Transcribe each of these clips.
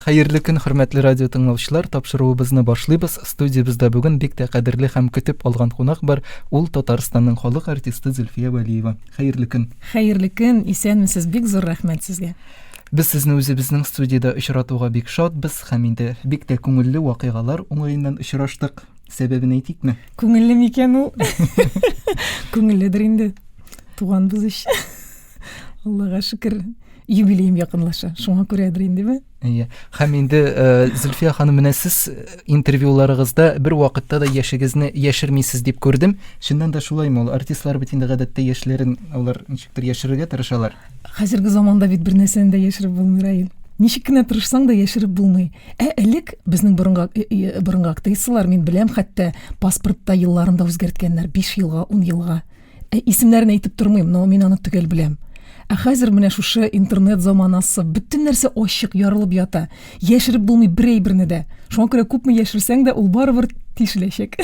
Хәерле көн, хөрмәтле радио тыңлаучылар, тапшыруыбызны башлыйбыз. Студиябездә бүген бик тә кадерле һәм көтеп алган кунак бар. Ул Татарстанның халык артисты Зөлфия Вәлиева. Хәерле көн. Хәерле көн, исәнмесез, бик зур рәхмәт сезгә. Без сезне үзебезнең студиядә очратуга бик шатбыз һәм инде бик тә күңелле вакыйгалар уңаеннан очраштык. Сәбәбен әйтикме? Күңелле микән ул? Күңелледер инде. Туганбыз ич. Аллага шөкер, юбилеем якынлаша. Шуңа күрәдер индеме? Әйе. Һәм инде э, Зөлфия ханым, менә сез э, интервьюларыгызда бер вакытта да яшегезне яшермисез дип күрдем. Чыннан да шулаймы ул? Артистлар бит инде гадәттә яшьләрен алар ничектер яшерергә тырышалар. Хәзерге заманда бит бер нәрсәне дә яшереп булмый, Раил. Ничек кенә тырышсаң да яшереп булмый. Ә элек безнең борынгы э, борынгы актрисалар, мин беләм, хәтта паспортта елларын да үзгәрткәннәр, 5 елга, 10 елга. Ә исемнәрен әйтеп тормыйм, но мин аны төгәл беләм. Ә хәзер менә шушы интернет заманасы, бөтен нәрсә ачык, ярылып ята. Яшереп булмый бер әйберне дә. Шуңа күрә күпме яшерсәң дә, ул барыбер тишеләчәк.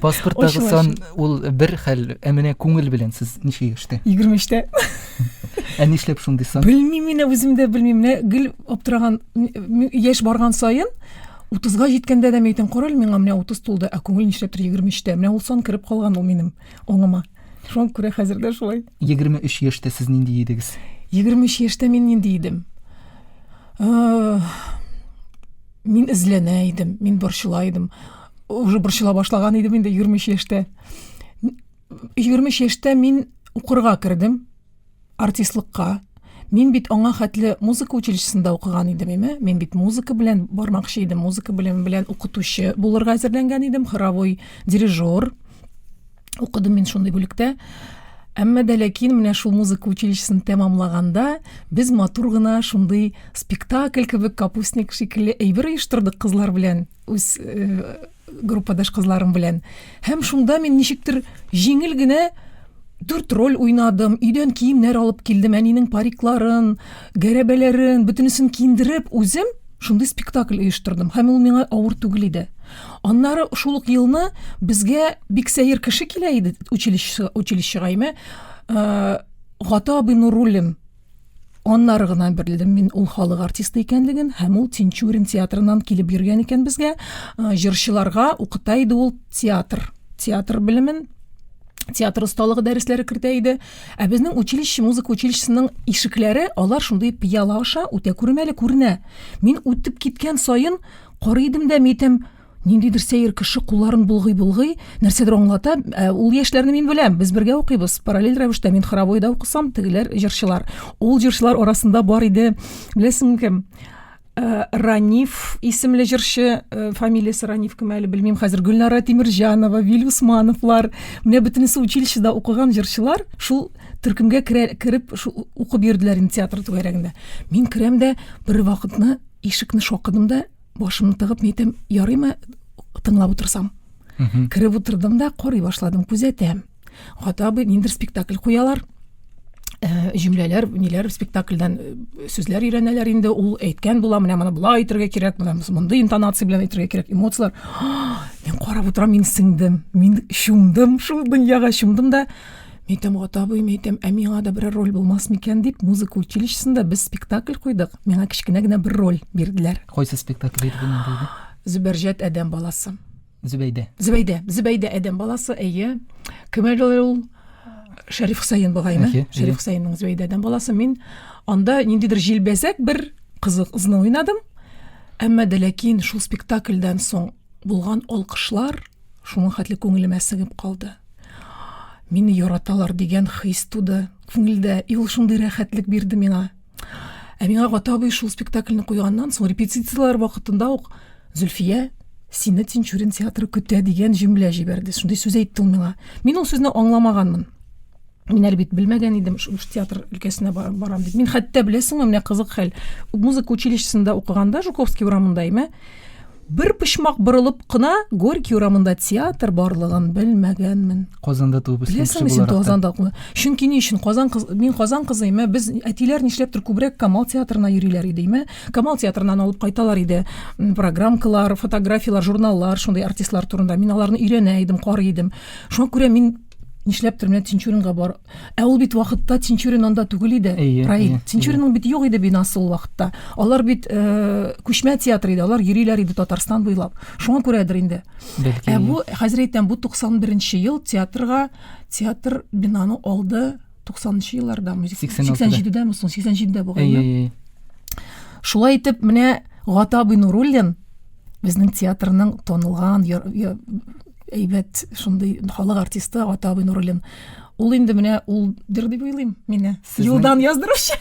Паспорттагы сан ул бер хәл, ә менә күңел белән сез ничә яшьтә? 23-тә. Ә нишләп шундый сан? Белмим мин, үзем дә белмим. Менә гел аптыраган, яшь барган саен, 30-га җиткәндә дә мин әйтәм, карале, миңа менә 30 тулды, ә күңел нишләптер 23-тә. Менә ул сан кереп калган ул минем аңыма. Шуңа күрә хәзер дә шулай. 23 яшьтә сез нинди идегез? 23 яшьтә мин нинди идем? Э, мин эзләнә идем, мин борчыла идем. Уже борчыла башлаган идем инде 23 яшьтә. 23 яшьтә мин укырга кердем. Артистлыкка. Мин бит аңа хәтле музыка училищесында укыган идем, име? Мин бит музыка белән бармакчы идем, музыка белем белән укытучы булырга әзерләнгән идем, хоровой дирижер. Укыдым мин шундый бүлектә. Әмма дә ләкин менә шул музыка училищесын тәмамлаганда без матур гына шундый спектакль кебек капустник шикелле әйбер оештырдык кызлар белән, үз э, группадаш кызларым белән. Һәм шунда мин ничектер җиңел генә дүрт роль уйнадым, өйдән киемнәр алып килдем, әнинең парикларын, гәрәбәләрен, бөтенесен киендереп, үзем шундый спектакль оештырдым. Һәм ул миңа авыр түгел иде. Аннары шул ук елны безгә бик сәер кеше килә иде училище, училищега, име, э, Гата абый Нуруллин. Аннары гына белдем мин ул халык артисты икәнлеген һәм ул Тинчурин театрыннан килеп йөргән икән безгә. Э, җырчыларга укыта иде ул театр, театр белемен, театр осталыгы дәресләре кертә иде. Ә безнең училище, музыка училищесының ишекләре, алар шундый пыяла аша үтә күрмәле күренә. Мин үтеп киткән саен карый идем дә, мин әйтәм, Ниндидер сәер кеше кулларын болгый-болгый, нәрсәдер аңлата. Ә ул яшьләрне мин беләм, без бергә укыйбыз. Параллель рәвештә мин хоровойда укысам, тегеләр җырчылар. Ул җырчылар арасында бар иде, беләсеңме кем? Э, Раниф исемле җырчы, э, фамилиясе Раниф кем әле белмим хәзер, Гөлнара Тимерҗанова, Вил Усмановлар. Менә бөтенесе училищеда укыган җырчылар шул төркемгә керә, кереп шул укып йөрделәр инде театр түгәрәгендә. Мин керәм дә бер вакытны ишекне шакыдым да башымны тыгып мин әйтәм, ярыймы тыңлап утырсам? Кереп утырдым да карый башладым, күзәтәм. Гата абый ниндидер спектакль куялар. Э, җөмләләр, ниләр спектакльдән э, сүзләр өйрәнәләр инде. Ул әйткән була, менә моны болай әйтергә кирәк, менә мондый интонация белән әйтергә кирәк, эмоцияләр. Мин карап утырам, мин сеңдем, мин чумдым, шул дөньяга чумдым да. Мин әйтәм, Гата абый, мин әйтәм, ә миңа да берәр роль булмас микән дип, музыка училищесында без спектакль куйдык. Миңа кечкенә генә бер роль бирделәр. Кайсы спектакль иде бу нинди иде? Зөбәрҗәт адәм баласы. Зөбәйдә. Зөбәйдә, Зөбәйдә адәм баласы, әйе. Кем әле ул? Шәриф Хөсәен бугаймы? Шәриф Хөсәеннең Зөбәйдә адәм баласы. Мин анда ниндидер җилбәзәк бер кызы кызны уйнадым. Әмма дә ләкин шул спектакльдән соң булган алкышлар шуның хәтле күңелемә сеңеп калды. Мине яраталар дигән хис туды күңелдә. И ул шундый рәхәтлек бирде миңа. Ә миңа Гата абый шул спектакльне куйганнан соң репетицияләр вакытында ук Зөлфия, сине Тинчурин театры көтә дигән җөмлә җибәрде. Шундый сүз әйтте ул миңа. Мин ул сүзне аңламаганмын. Мин әле бит белмәгән идем, шул театр өлкәсенә барам дип. Мин хәтта беләсеңме, менә кызык хәл. Музыка училищесында укыганда Жуковский урамында име, бер почмак борылып кына Горький урамында театр барлыгын белмәгәнмен. Казанда туып үскән кеше Беләсеңме син Казанда укыган? Чөнки ни өчен Казан кыз, мин Казан кызы име, без әтиләр нишләптер күбрәк Камал театрына йөриләр иде име. Камал театрыннан алып кайталар иде программкалар, фотографияләр, журналлар, шундый артистлар турында. Мин аларны өйрәнә идем, карый идем. Шуңа күрә мин Нишләптер менә Тинчуринга бар. Ә ул бит вакытта Тинчурин анда түгел иде. Раил. Тинчуринның бит юк иде бинасы ул вакытта. Алар бит э, күчмә театр иде, алар йөриләр иде Татарстан буйлап. Шуңа күрәдер инде. Бәлки. Ә бу хәзер әйтәм, бу 91 ел театрга театр бинаны алды 90 еллардамы? 87-дәме соң? 87-дә бугай. Шулай итеп, менә Гата абый Нуруллин безнең театрның танылган әйбәт шундый халык артисты Гата абый Нуруллин. Ул инде менә ул дыр дип уйлыйм мине. Юлдан яздыручы.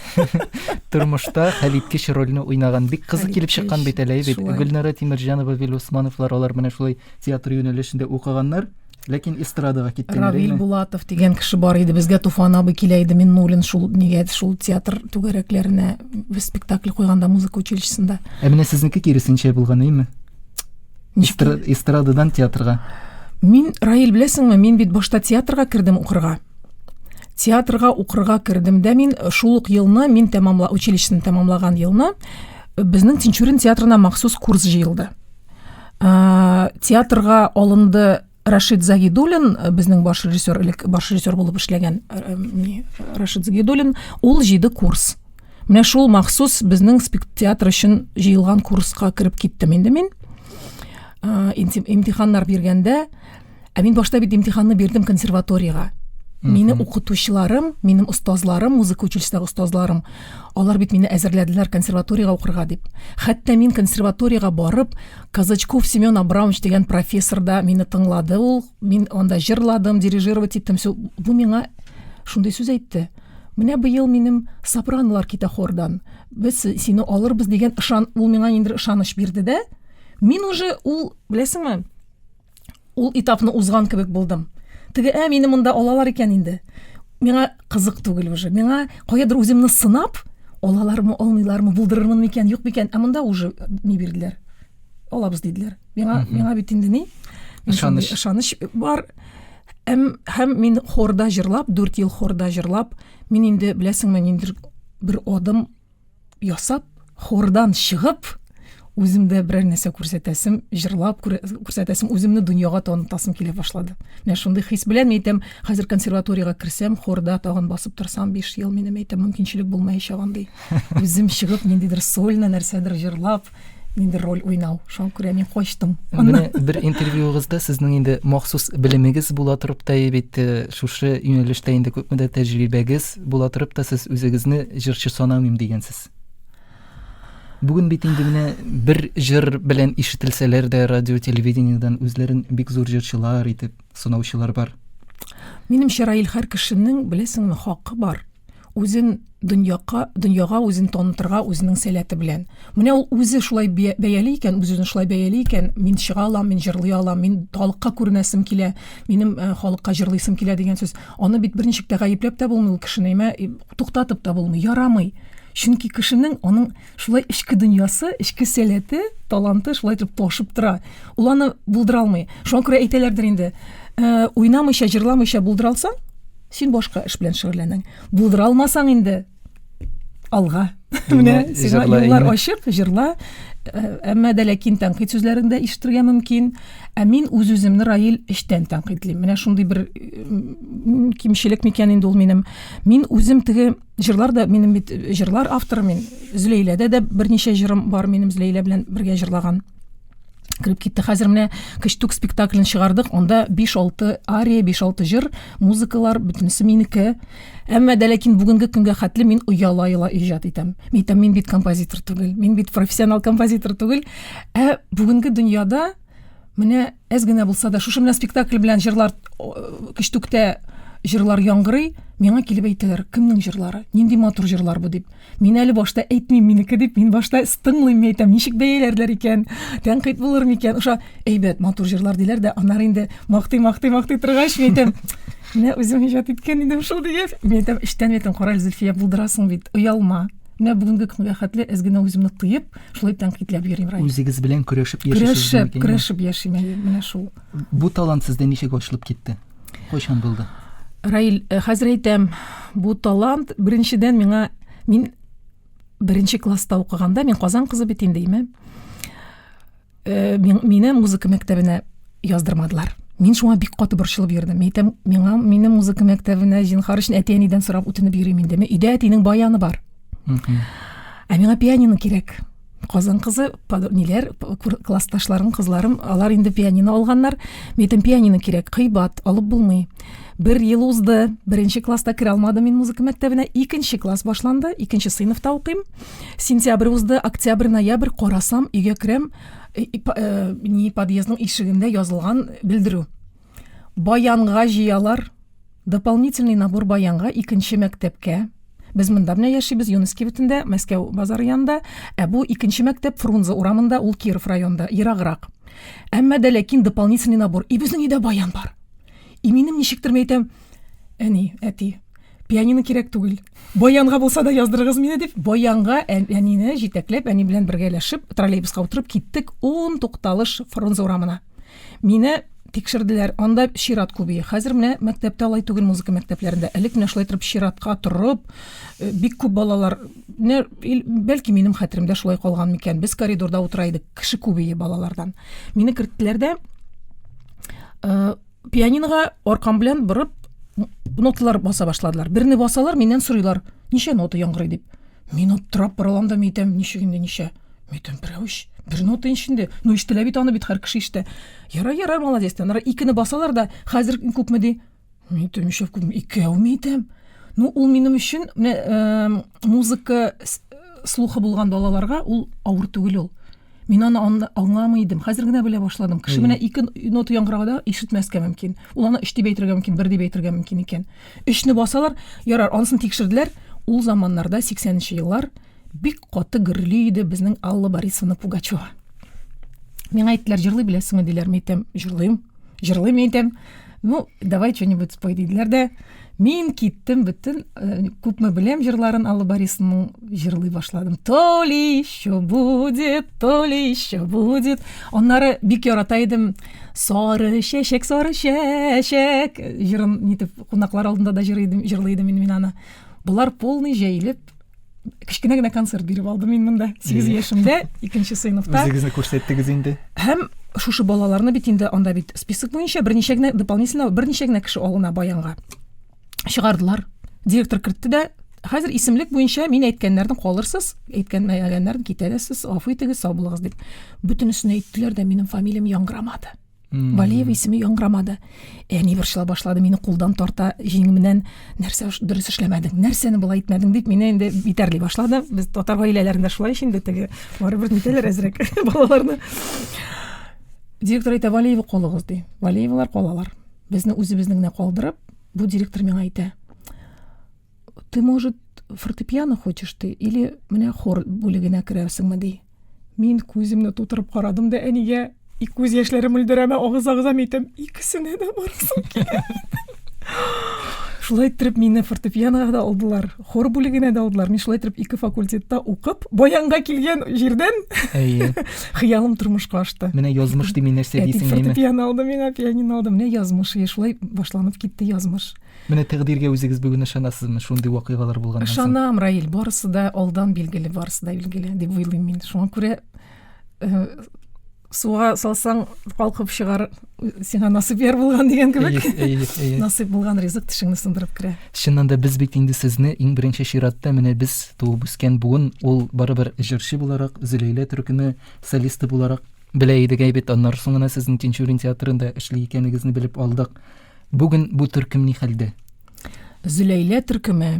Тормышта хәлиткеч рольне уйнаган бик кызык килеп чыккан бит әле бит. Гөлнара Тимерҗанова, Вил Усмановлар алар менә шулай театр юнәлешендә укыганнар. Ләкин эстрадага киткәннәр. Равил Булатов дигән кеше бар иде. Безгә Туфан абый килә иде, Миннуллин шул нигә шул театр түгәрәкләренә без спектакль куйганда музыка училищесында. Ә менә сезнеке киресенчә булган, әйеме? Эстрададан театрга. Мин, Раил, беләсеңме, мин бит башта театрга кердем укырга. Театрга укырга кердем дә мин шул ук елны, мин тәмамла училищены тәмамлаган елны безнең Тинчурин театрына махсус курс җыелды. Театрга алынды Рашид Загидуллин, безнең баш режиссер, элек баш режиссер булып эшләгән Рашид Загидуллин, ул җыйды курс. Менә шул махсус безнең театр өчен җыелган курска кереп киттем инде мин. Имтиханнар биргәндә, ә мин башта бит имтиханны бирдем консерваториягә. Мине укытучыларым, минем остазларым, музыка училищесындагы остазларым, алар бит мине әзерләделәр консерваториягә укырга дип. Хәтта мин консерваториягә барып, Казачков Семен Абрамович дигән профессор да мине тыңлады ул. Мин анда җырладым, дирижировать иттем. Все. Бу миңа шундый сүз әйтте. Менә быел минем сопранолар китә хордан. Без сине алырбыз дигән ышан, ул миңа ниндидер ышаныч бирде дә. Мин уже ул, беләсеңме, ул этапны узган кебек булдым. Теге, ә, мине монда алалар икән инде. Миңа кызык түгел уже. Миңа каядыр үземне сынап, алалармы, алмыйлармы, булдырырмын микән, юк микән. Ә монда уже ни бирделәр? Алабыз диделәр. Миңа, миңа бит инде ни? Ышаныч. Ышаныч бар. Әм, һәм мин хорда җырлап, 4 ел хорда җырлап, мин инде, беләсеңме, ниндидер бер адым ясап, хордан чыгып, үзем дә берәр нәрсә күрсәтәсем, җырлап күрсәтәсем, үземне дөньяга танытасым килә башлады. Менә шундый хис белән мин әйтәм, хәзер консерваториягә керсәм, хорда тагын басып торсам, 5 ел минем әйтәм, мөмкинчелек булмаячак андый. Үзем чыгып, ниндидер сольно нәрсәдер җырлап, ниндидер роль уйнау. Шуңа күрә мин качтым. Менә бер интервьюыгызда сезнең инде махсус белемегез була торып та бит э, шушы юнәлештә инде күпмедер тәҗрибәгез була торып та сез үзегезне җырчы санамыйм дигәнсез. Бүген бит инде менә бер җыр белән ишетелсәләр дә радио, телевидениедән үзләрен бик зур җырчылар итеп санаучылар бар. Минемчә, Раил, һәр кешенең, беләсеңме, хакы бар. Үзен дөньяка, дөньяга үзен танытырга үзенең сәләте белән. Менә ул үзе шулай бәяли икән, үз-үзен шулай бәяли икән, мин чыга алам, мин җырлый алам, мин халыкка күренәсем килә, минем э, халыкка җырлыйсым килә дигән сүз. Аны бит берничек тә гаепләп тә булмый ул кешене, әмма э, туктатып та булмый, ярамый. Чөнки кешенең аның шулай эчке дөньясы, эчке сәләте, таланты шулай итеп ташып тора. Ул аны булдыра алмый. Шуңа күрә әйтәләрдер инде, э, уйнамыйча, җырламыйча булдыра алсаң, син башка эш белән шөгыльләнәң. Булдыра алмасаң инде, алга. Менә сиңа юллар ачык, җырла. Э, әмма дә ләкин тәнкыйть сүзләрен дә ишетергә мөмкин. Ә мин үз-үземне Раил эчтән тәнкыйтьлим. Менә шундый бер кимчелек микән инде ул минем. Мин үзем теге җырлар да минем бит җырлар авторы мин. Зөләйләдә дә берничә җырым бар минем Зөләйлә белән бергә җырлаган. Кереп китте. Хәзер менә Кечтүк спектаклен чыгардык. Анда 5-6 ария, 5-6 җыр, музыкалар, бөтенесе минеке. Әмма дә ләкин бүгенге көнгә хәтле мин ояла-ояла иҗат итәм. Мин әйтәм, мин бит композитор түгел, мин бит профессионал композитор түгел. Ә бүгенге дөньяда менә әз генә булса да шушы менә спектакль белән җырлар Кечтүктә җырлар яңгырый, миңа килеп әйтәләр, кемнең җырлары, нинди матур җырлар бу дип. Мин әле башта әйтмим минеке дип, мин башта тыңлыйм, мин әйтәм, ничек бәяләрләр икән, тәнкыйть булыр микән? Ошо әйбәт, матур җырлар диләр дә, аннары инде мактый, мактый, мактый торгач, мин әйтәм, менә үзем иҗат иткән идем шул дигән. Мин әйтәм, эчтән әйтәм, кара әле, Зөлфия, булдырасың бит, оялма. Менә бүгенге көнгә хәтле әз генә үземне тыеп, шулай тәнкыйтьләп йөрим, Раил. Үзегез белән көрәшеп яшисез. Көрәшеп, көрәшеп яшим, әйе, менә шул. Бу талант сездә ничек ачылып китте? Кайчан булды? Раил, э, хәзер әйтәм, бу талант беренчедән миңа мин беренче класста укыганда, мин Казан кызы бит инде, име? Э, мине музыка мәктәбенә яздырмадылар. Мин шуңа бик каты борчылып йөрдем. Мин әйтәм, миңа мине музыка мәктәбенә зинһар өчен әти-әнидән сорап үтенеп йөрим инде. Өйдә әтинең баяны бар. Ә миңа пианино кирәк. Казан кызы, ниләр, классташларым, кызларым, алар инде пианино алганнар. Мин әйтәм, пианино кирәк, кыйбат, алып булмый. Бер ел узды, беренче класста керә алмадым мин музыка мәктәбенә. Икенче класс башланды, икенче сыйныфта укыйм. Сентябрь узды, октябрь, ноябрь, карасам, өйгә керәм, э, э, ни подъездның ишегендә язылган белдерү. Баянга җыялар. Дополнительный набор баянга икенче мәктәпкә. Без монда менә яшибез, Юныс кибетендә, Мәскәү базары янында. Ә бу икенче мәктәп Фрунзе урамында, ул Киров районында, ераграк. Әмма дә ләкин дополнительный набор. И безнең өйдә баян бар. И минем ничектер мин әйтәм, әни, әти, пианино кирәк түгел. Баянга булса да яздырыгыз мине дип, баянга әнине җитәкләп, әни белән бергәләшеп, троллейбуска утырып киттек 10 тукталыш Фрунзе урамына. Мине тикшерделәр, анда чират күбие. Хәзер менә мәктәптә алай түгел, музыка мәктәпләрендә. Элек менә шулай торып чиратка торып, э, бик күп балалар, менә бәлки минем хәтеремдә шулай калган микән. Без коридорда утыра идек, кеше күбие балалардан. Мине керттеләр дә, э, пианинога аркам белән борып ноталар баса башладылар. Берне басалар, миннән сорыйлар, ничә нота яңгырый дип. Мин аптырап борылам да, мин әйтәм, ничек инде ничә? Мин әйтәм, берәү ич, бер нота ич инде. Ну, ишетелә бит аны бит, һәр кеше ишетә. Ярар, ярар, молодец. Аннары икене басалар да, хәзер күпме ди? Мин әйтәм, ничә күпме? Икәү, мин әйтәм. Ну, ул минем өчен менә э, музыка слухы булган балаларга ул авыр түгел ул. Мин аны аңламый идем. Хәзер генә белә башладым. Кеше менә ике нота яңгыраганда ишетмәскә мөмкин. Ул аны өч дип әйтергә мөмкин, бер дип әйтергә мөмкин икән. Өчне басалар, ярар, анысын тикшерделәр. Ул заманнарда 80 еллар бик каты гөрли иде безнең Алла Борисовна Пугачева. Миңа әйттеләр, җырлый беләсеңме диләр. Мин әйтәм, җырлыйм. Җырлыйм, мин әйтәм. Ну, давай что-нибудь спой диделәр дә. Мин киттем бөтен, э, күпме беләм җырларын Алла Борисовның җырлый башладым. То ли еще будет, то ли еще будет. Аннары бик ярата идем Сары чәчәк, сары чәчәк җырын нитеп кунаклар алдында да җырлый идем, җырлый идем мин аны. Болар полный җәелеп кечкенә генә концерт биреп алдым мин монда 8 яшемдә, икенче сыйныфта. Үзегезне күрсәттегез инде. Һәм шушы балаларны бит инде анда бит список буенча берничә генә дополнительно берничә генә кеше алына баянга. Чыгардылар. Директор кертте дә, хәзер исемлек буенча мин әйткәннәрне калырсыз, әйткәнмәгәннәрне китәрсез, гафу итегез, сау булыгыз дип. Бөтенесен әйттеләр дә, минем фамилиям яңгырамады. Валиева исеме яңгырамады. Әни борчыла башлады, мине кулдан тарта, җиңемнән нәрсә дөрес эшләмәдең, нәрсәне болай итмәдең дип мине инде битәрли башлады. Без татар гаиләләрендә шулай ич инде теге барыбер нитәләр әзрәк балаларны. Директор әйтә, Валиева калыгыз ди. Валиевалар калалар. Безне үзебезне генә калдырып, бу директор миңа әйтә. Ты, может, фортепиано хочешь ты или менә хор бүлегенә керәсеңме ди. Мин күземне тутырып карадым да әнигә, и күз яшьләре мөлдерәмә агыза-агыза мин әйтәм, икесенә дә барасым килә. Шулай иттереп мине фортепианога да алдылар, хор бүлегенә дә алдылар. Мин шулай иттереп ике факультетта укып, баянга килгән җирдән Әйе. хыялым тормышка ашты. Менә язмыш дими нәрсә Әти дисең, әйме? фортепиано алды миңа, пианино алды. Менә язмыш, шулай башланып китте язмыш. Менә тәкъдиргә үзегез бүген ышанасызмы, шундый вакыйгалар булганнан соң? Ышанам, Раил, барысы да алдан билгеле, барысы да билгеле дип уйлыйм мин. Шуңа күрә э, суга салсаң калкып чыгар, сиңа насыйп яр булган дигән кебек. Әйе, әйе. Насыйп булган ризык тешеңне сындырып керә. Чыннан да без бит инде сезне иң беренче чиратта менә без туып үскән буын ул барыбер җырчы буларак, Зөләйлә төркеме солисты буларак белә идек әйбәт. Аннары соң гына сезнең Тинчурин театрында эшли икәнегезне белеп алдык. Бүген бу төркем ни хәлдә? Зөләйлә төркеме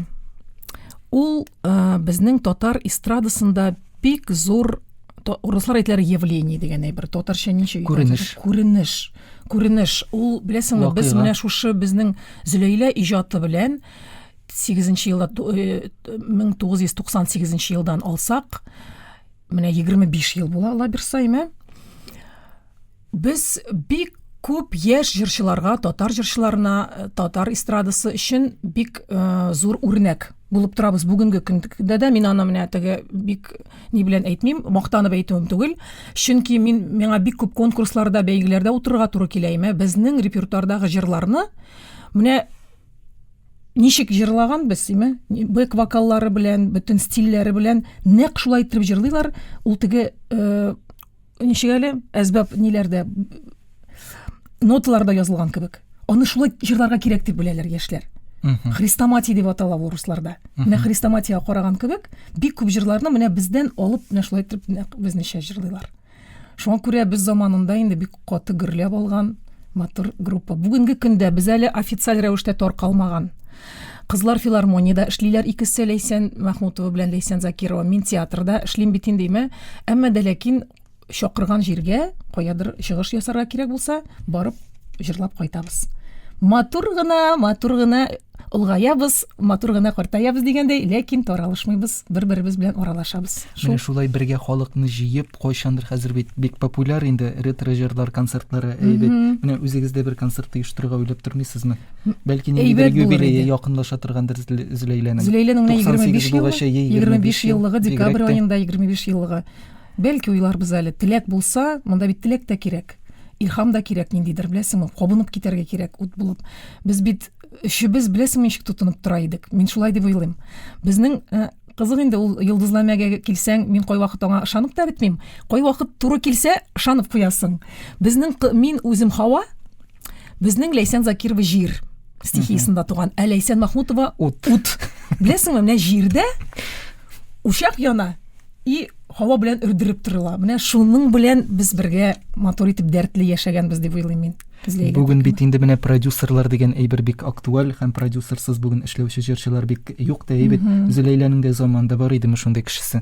ул э, безнең татар эстрадасында бик зур урыслар әйтәләр явление дигән әйбер. Татарча ничек? Күренеш. Күренеш. Күренеш. Ул беләсеңме, без менә шушы безнең Зөләйлә иҗаты белән 8 елда 1998 э, елдан алсак, менә 25 ел була ала бирса, име? Без бик күп яшь җырчыларга, татар җырчыларына, э, татар эстрадасы өчен бик э, зур үрнәк булып торабыз бүгенге көндә дә мин аны менә теге бик ни белән әйтмим, мактанып әйтүем түгел. Чөнки мин миңа бик күп конкурсларда, бәйгеләрдә утырырга туры килә име. Безнең репертуардагы җырларны менә ничек җырлаган без, име? Бэк вокаллары белән, бөтен стильләре белән нәкъ шулай иттереп җырлыйлар. Ул теге э, ничек әле әзбап ниләрдә Ноталарда язылган кебек. Аны шулай җырларга кирәк дип беләләр яшьләр. Хрестоматия дип атала ул русларда. Менә хрестоматиягә караган кебек, бик күп җырларны менә бездән алып, менә шулай итеп нәкъ безнечә җырлыйлар. Шуңа күрә без заманында инде бик каты гөрләп алган матур группа. Бүгенге көндә без әле официаль рәвештә таркалмаган. Кызлар филармониядә эшлиләр икесе, Ләйсән Мәхмүтова белән Ләйсән Закирова. Мин театрда эшлим бит инде, име. Әмма дә ләкин чакырган җиргә каядыр чыгыш ясарга кирәк булса, барып җырлап кайтабыз. Матур гына, матур гына олгаябыз, матур гына картаябыз дигәндәй, ләкин таралышмыйбыз, бер-беребез белән аралашабыз. Шул. Менә шулай бергә халыкны җыеп, кайчандыр хәзер бит бик популяр инде ретро җырлар концертлары әйбәт. Менә үзегез дә бер концерт оештырырга уйлап тормыйсызмы? Бәлки ниндидер юбилее якынлаша торгандыр Зөләйләнең. Зөләйләнең менә 25 еллыгы, 25 еллыгы декабрь аенда 25 еллыгы. Бәлки уйларбыз әле. Теләк булса, монда бит теләк тә кирәк. Илһам да кирәк ниндидер, беләсеңме? Кабынып китәргә кирәк ут булып. Без бит өчебез, беләсеңме, ничек тотынып тора идек. Мин шулай дип уйлыйм. Безнең э, кызык инде ул йолдызламәгә килсәң, мин кайвакыт аңа ышанып та бетмим. Кайвакыт туры килсә, ышанып куясың. Безнең мин үзем һава, безнең Ләйсән Закирова җир стихиясендә туган, ә Ләйсән Махмутова ут. Ут. Беләсеңме, менә җирдә учак яна и һава белән өрдереп торыла. Менә шуның белән без бергә матур итеп дәртле яшәгәнбез дип уйлыйм мин. Бүген бит инде менә продюсерлар дигән әйбер бик актуаль һәм продюсерсыз бүген эшләүче җырчылар бик юк та әйбәт. Зөләйләнең дә заманында бар идеме шундый кешесе?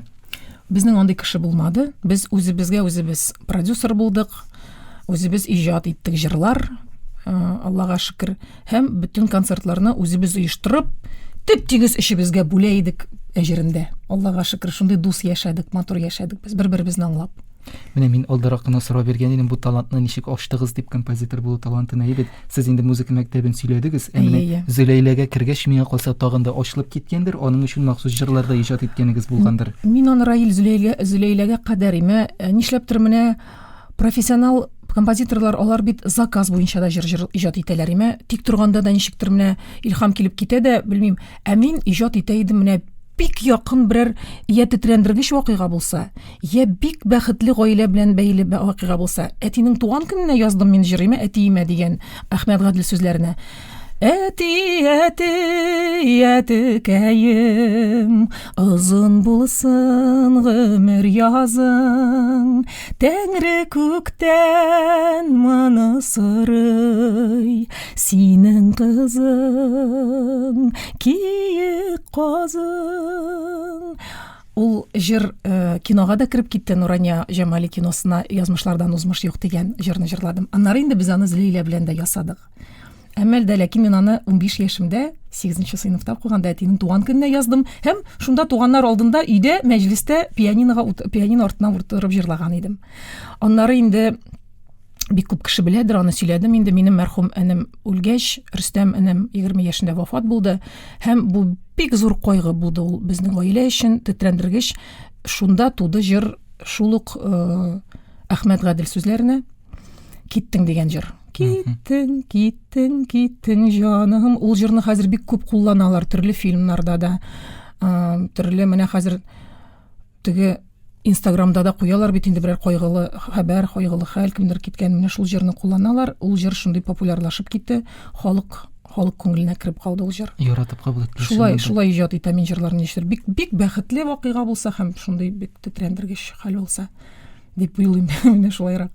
Безнең андый кеше булмады. Без үзебезгә үзебез продюсер булдык. Үзебез иҗат иттек җырлар. Э, Аллага шөкер. Һәм бөтен концертларны үзебез оештырып, төп-тигез өчебезгә бүлә идек әҗерендә. Аллага шөкер, шундый дус яшәдек, матур яшәдек без, бер-беребезне аңлап. Менә мин алдарак кына сорау биргән идем, бу талантны ничек ачтыгыз дип композитор булу талантын әйе бит. Сез инде музыка мәктәбен сөйләдегез, ә менә Зөләйләгә кергәч, миңа калса тагын да ачылып киткәндер, аның өчен махсус җырлар да иҗат иткәнегез булгандыр. Мин аны Раил Зөләйлә Зөләйләгә кадәр име, э, нишләптер менә Профессионал композиторлар алар бит заказ буенча да җыр җыр иҗат итәләр име? Тик торганда да ничектер менә илһам килеп китә дә, белмим. Ә мин иҗат итә идем менә бик якын берәр я тетрәндергеч вакыйга булса, я бик бәхетле гаилә белән бәйле вакыйга булса. Әтинең туган көненә яздым мин җыр име, әтиемә дигән Әхмәт Гадел сүзләренә. Әти, әти, әтекәем, озын булсын гомер язың, Тәңре күктән моны сорый, синең кызың, киек казың. Ул җыр э, кинога да кереп китте, Нурания Җамали киносына Язмышлардан узмыш юк дигән җырны җырладым. Аннары инде без аны Зөләйлә белән дә ясадык. Әмма дә ләкин мин аны 15 яшемдә, 8 сыйныфта укыганда әтинең туган көненә яздым һәм шунда туганнар алдында өйдә мәҗлестә пианинога пианино артына утырып җырлаган идем. Аннары инде бик күп кеше беләдер, аны сөйләдем инде. Минем мәрхүм энем үлгәч, Рөстәм энем 20 яшендә вафат булды һәм бу бик зур кайгы булды ул безнең гаилә өчен, тетрәндергеч. Шунда туды җыр шул ук э, Әхмәт Гадел сүзләренә Киттең дигән җыр. Киттең, киттең, киттең, җаным. Ул җырны хәзер бик күп кулланалар төрле фильмнарда да. Э, төрле менә хәзер теге Инстаграмда да куялар бит инде берәр кайгылы хәбәр, кайгылы хәл, кемдер киткән, менә шул җырны кулланалар. Ул җыр шундый популярлашып китте, халык халык күңеленә кереп калды ул җыр. Яратып кабул итте. Шулай, шулай иҗат итә мин җырларны ничектер. Бик бик бәхетле вакыйга булса һәм шундый бик тетрәндергеч хәл булса дип уйлыйм менә шулайрак.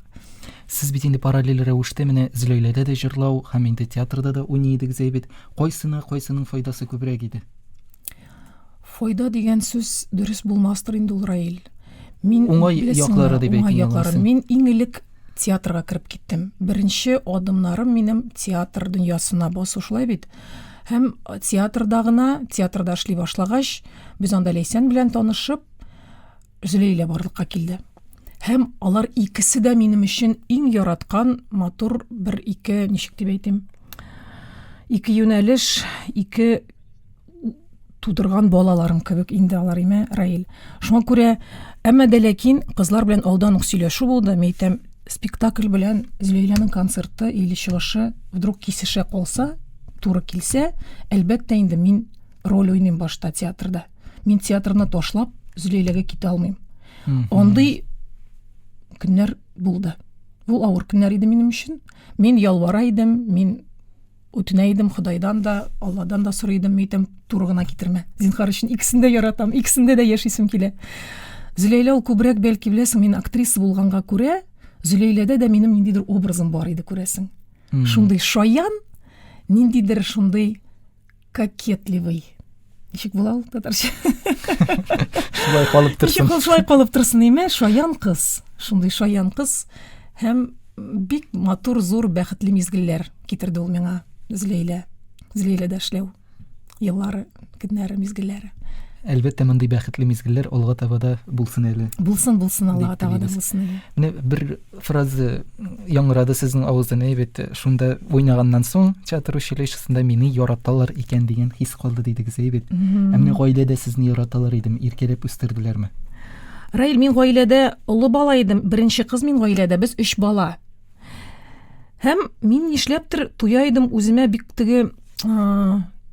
Сез бит инде параллель рәвештә менә Зөләйләдә дә җырлау һәм инде театрда да уйный идегез бит. Кайсына кайсының файдасы күбрәк иде? Файда дигән сүз дөрес булмастыр инде ул, Раил. Мин уңай яклары дип әйтим. Уңай яклары. Мин иң элек театрга кереп киттем. Беренче адымнарым минем театр дөньясына басу шулай бит. Һәм театрда гына, театрда эшли башлагач, без анда Ләйсән белән танышып, Зөләйлә барлыкка килде. Һәм алар икесе дә минем өчен иң яраткан матур бер ике, ничек дип әйтим, ике юнәлеш, ике тудырган балаларым кебек инде алар име, Раил. Шуңа күрә, әмма дә ләкин кызлар белән алдан ук сөйләшү булды. Мин әйтәм, спектакль белән Зөләйләнең концерты или чыгышы вдруг кисешә калса, туры килсә, әлбәттә инде мин роль уйныйм башта театрда. Мин театрны ташлап Зөләйләгә китә алмыйм. Андый көннәр булды. Ул авыр көннәр иде минем өчен. Мин ялвара идем, мин үтенә идем Ходайдан да, Алладан да сорый идем, әйтәм, туры гына китермә. Зинһар өчен икесен дә яратам, икесендә дә яшисем килә. Зөләйлә ул күбрәк, бәлки, беләсең, мин актриса булганга күрә, Зөләйләдә дә минем ниндидер образым бар иде, күрәсең. Шундый шаян, ниндидер шундый кокетливый. Ничек була ул татарча? Шулай калып торсын. Ничек шулай калып торсын, име? Шаян кыз. Шундый шаян кыз һәм бик матур, зур, бәхетле мизгелләр китерде ул миңа Зөләйлә. Зөләйләдә эшләү еллары, көннәре, мизгелләре. Әлбәттә, мондый бәхетле мизгелләр алга таба да булсын әле. Булсын, булсын, алга таба да булсын әле. Менә бер фраза яңгырады сезнең авыздан, әйбәт, шунда уйнаганнан соң театр училищесында мине яраталар икән дигән хис калды дидегез, әйбәт. Ә менә гаиләдә сезне яраталар идеме, иркәләп үстерделәрме? Раил, мин гаиләдә олы бала идем, беренче кыз мин гаиләдә, без өч бала. Һәм мин нишләптер туя идем үземә бик теге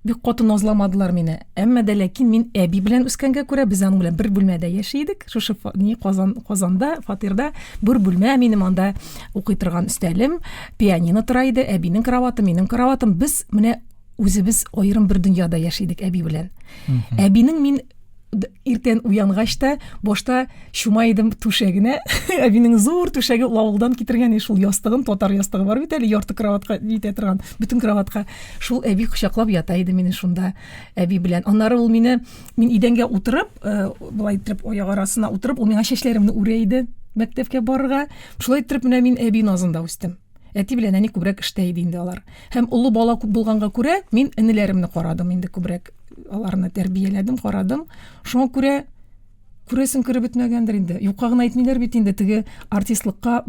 бик каты назламадылар мине. Әмма дә ләкин мин әби белән үскәнгә күрә без аның белән бер бүлмәдә яши идек. Шушы ни Казан Казанда фатирда бер бүлмә минем анда укый торган өстәлем, пианино тора иде, әбинең кроваты, минем кроватым. Без менә үзебез аерым бер дөньяда яши идек әби белән. Әбинең мин иртән уянгач та башта чума идем түшәгенә. Әбинең зур түшәге ул авылдан китергән шул ястыгын, татар ястыгы бар бит әле, ярты кроватка җитә торган, бөтен кроватка. Шул әби кочаклап ята иде мине шунда әби белән. Аннары ул мине мин идәнгә утырып, э, болай итеп аяк арасына утырып, ул миңа чәчләремне үрә иде мәктәпкә барырга. Шулай итеп менә мин әби назында үстем. Әти белән әни күбрәк эштә иде инде алар. Һәм олы бала күп булганга күрә, мин энеләремне карадым инде күбрәк. Аларны тәрбияләдем, карадым. Шуңа күрә күрәсең кереп бетмәгәндер инде. Юкка гына әйтмиләр бит инде теге артистлыкка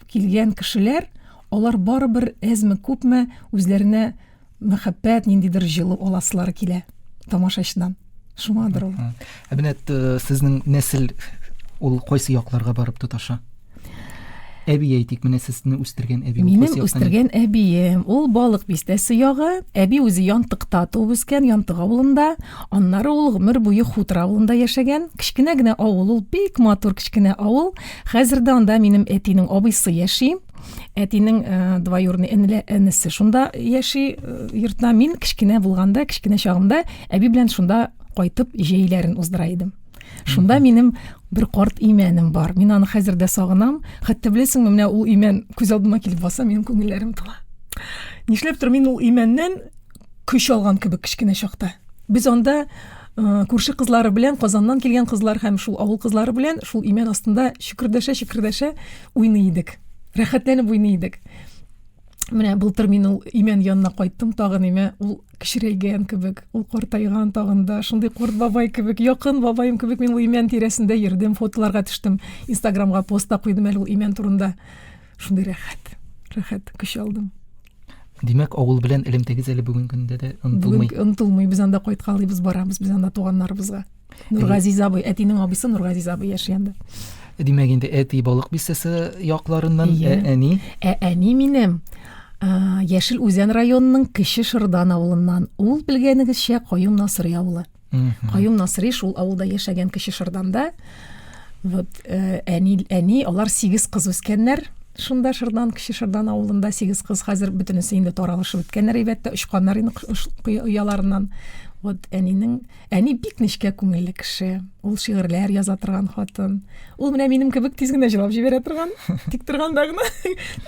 килгән кешеләр, алар барыбер әзме-күпме үзләренә мәхәббәт, ниндидер җылы аласылары килә тамашачыдан. Шуңадыр ул. Ә менә э, сезнең нәсел ул кайсы якларга барып тоташа? Әби әйтик, менә сезне үстергән әби. Минем үстергән әбием, ул Балык бистәсе ягы. Әби үзе Янтыкта туып үскән, Янтык авылында. Аннары ул гомер буе Хутор авылында яшәгән. Кечкенә генә авыл ул, бик матур кечкенә авыл. Хәзер дә анда минем әтинең абыйсы яши. Әтинең э, двоюродный энеле энесе шунда яши э, йортта. Мин кечкенә булганда, кечкенә чагымда әби белән шунда кайтып җәйләрен уздыра идем. Шунда минем бер карт имәнем бар. Мин аны хәзер дә сагынам. Хәтта беләсеңме, менә ул имән күз алдыма килеп баса, минем күңелләрем тула. Нишләптер мин ул имәннән көч алган кебек кечкенә чакта. Без анда э, күрше кызлары белән, Казаннан килгән кызлар һәм шул авыл кызлары белән шул имән астында чөкердәшә-чөкердәшә уйный идек. Рәхәтләнеп уйный идек. Менә былтыр мин ул имән янына кайттым тагын имә, ул кечерәйгән кебек, ул картайган тагын да, шундый карт бабай кебек, якын бабаем кебек мин ул имән тирәсендә йөрдем, фотоларга төштем, Инстаграмга пост та куйдым әле ул имән турында. Шундый рәхәт, рәхәт көч алдым. Димәк, авыл белән элемтәгез әле бүгенге көндә дә онытылмый. Бүген онытылмый. Без анда кайткалыйбыз, барабыз без анда туганнарыбызга. Нургазиз абый, әтинең абыйсы Нургазиз абый яши анда. Димәк, инде әти Балык бистәсе якларыннан, ә әни? Ә әни минем Яшел Үзән районының Кече Шырдан авылыннан. Ул, белгәнегезчә, Каюм Насыйри авылы. Каюм Насыйри шул авылда яшәгән Кече Шырданда. Вот, э, әни, әни, алар сигез кыз үскәннәр. Шунда Шырдан, Кече Шырдан авылында сигез кыз. Хәзер бөтенесе инде таралышып беткәннәр, әйбәт тә, очканнар инде ояларыннан. Вот әнинең, әни бик нечкә күңелле кеше. Ул шигырьләр яза торган хатын. Ул менә минем кебек тиз генә җылап җибәрә торган. Тик торганда гына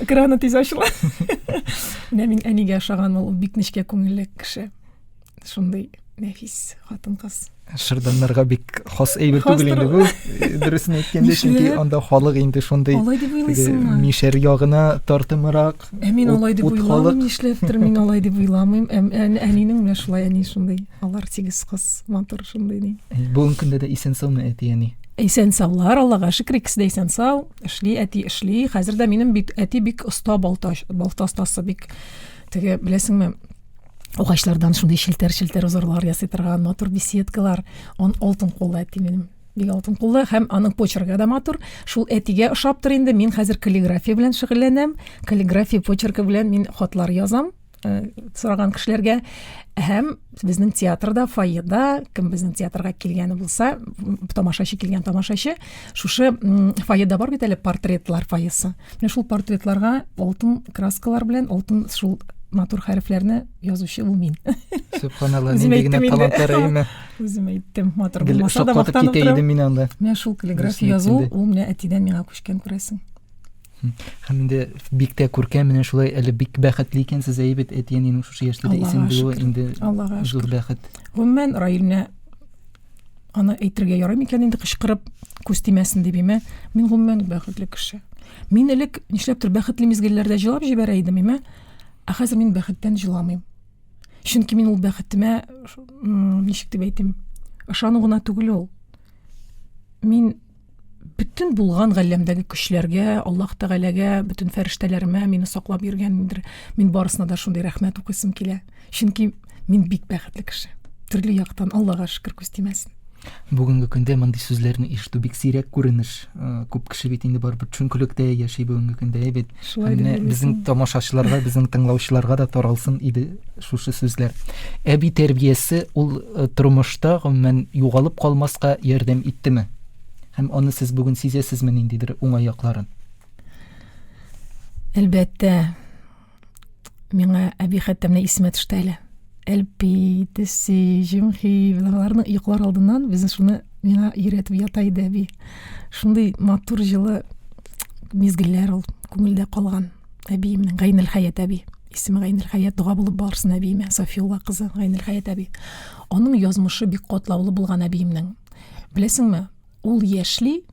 экраны тиз ачыла. Менә мин әнигә ошаган ул бик нечкә күңелле кеше. Шундый нәфис хатын-кыз. Шырданнарга бик хас әйбер түгел инде бу. Дөресен әйткәндә, чөнки анда халык инде шундый Алай дип уйлыйсыңмы? Мишәр ягына тартымрак. Ә мин алай дип уйламыйм, нишләптер мин алай дип уйламыйм. Әнинең менә шулай әни шундый. Алар сигез кыз, матур шундый ни. Бүгенге көндә дә исән саумы әти әни? Исән саулар, Аллага шөкер, икесе дә исән сау. Эшли, әти эшли. Хәзер дә минем бит әти бик оста балта, балта остасы, бик теге, беләсеңме, агачлардан шундый челтәр-челтәр узорлар ясый торган матур беседкалар. Он алтын куллы әти минем. Бик алтын куллы һәм аның почеркы да матур. Шул әтигә ошаптыр инде. Мин хәзер каллиграфия белән шөгыльләнәм. Каллиграфия почеркы белән мин хатлар язам. э, сораган кешеләргә. Һәм безнең театрда, фойеда, кем безнең театрга килгәне булса, тамашачы килгән тамашачы, шушы фойеда бар бит әле портретлар фойесы. Менә шул портретларга алтын краскалар белән алтын шул матур хәрефләрне язучы ул мин. Сөбханалла, нинди генә талантлар әйеме? Үзем әйттем, матур булмаса да мактанып торам. Китә идем мин анда. Менә шул каллиграфия язу, ул менә әтидән миңа күчкән күрәсең. Һәм инде бик тә күркәм менә шулай әле бик бәхетле икәнсез әйе бит әти-әнинең шушы яшьтә дә исән булуы инде Аллага зур бәхет. Гомумән, Раилне аны әйтергә ярый микән инде кычкырып күз тимәсен дип име? Мин гомумән бәхетле кеше. Мин элек нишләптер бәхетле мизгелләрдә җылап җибәрә идем име? Ә хәзер мин бәхеттән җыламыйм. Чөнки мин ул бәхетемә ничек дип әйтим, ышану гына түгел ул. Мин бөтен булган галәмдәге көчләргә, Аллаһ Тәгаләгә, бөтен фәрештәләремә мине саклап йөргәндер. Мин барысына да шундый рәхмәт укыйсым килә. Чөнки мин бик бәхетле кеше. Төрле яктан Аллага шөкер күз тимәсен. Бүгенге көндә мондый сүзләрне ишетү бик сирәк күренеш. Э, күп кеше бит инде барыбер төшенкелектә яши бүгенге көндә, әй бит. Шулай Менә безнең тамашачыларга, безнең тыңлаучыларга да таралсын иде шушы сүзләр. Әби тәрбиясе ул э, тормышта гомумән югалып калмаска ярдәм иттеме? Һәм аны сез бүген сизәсезме ниндидер уңай якларын? Әлбәттә, миңа әби хәтта менә исемә төште әле. Әлпи, Төси, Җимхи, аларны йоклар алдыннан безне шуны миңа өйрәтеп ята иде әби. Шундый матур җылы мизгелләр ул күңелдә калган. Әбиемнең Гайнелхәят әби. Исеме Гайнелхәят, дога булып барсын әбиемә, Сафиулла кызы Гайнелхәят әби. Аның язмышы бик катлаулы булган әбиемнең. Беләсеңме, ул яшьли,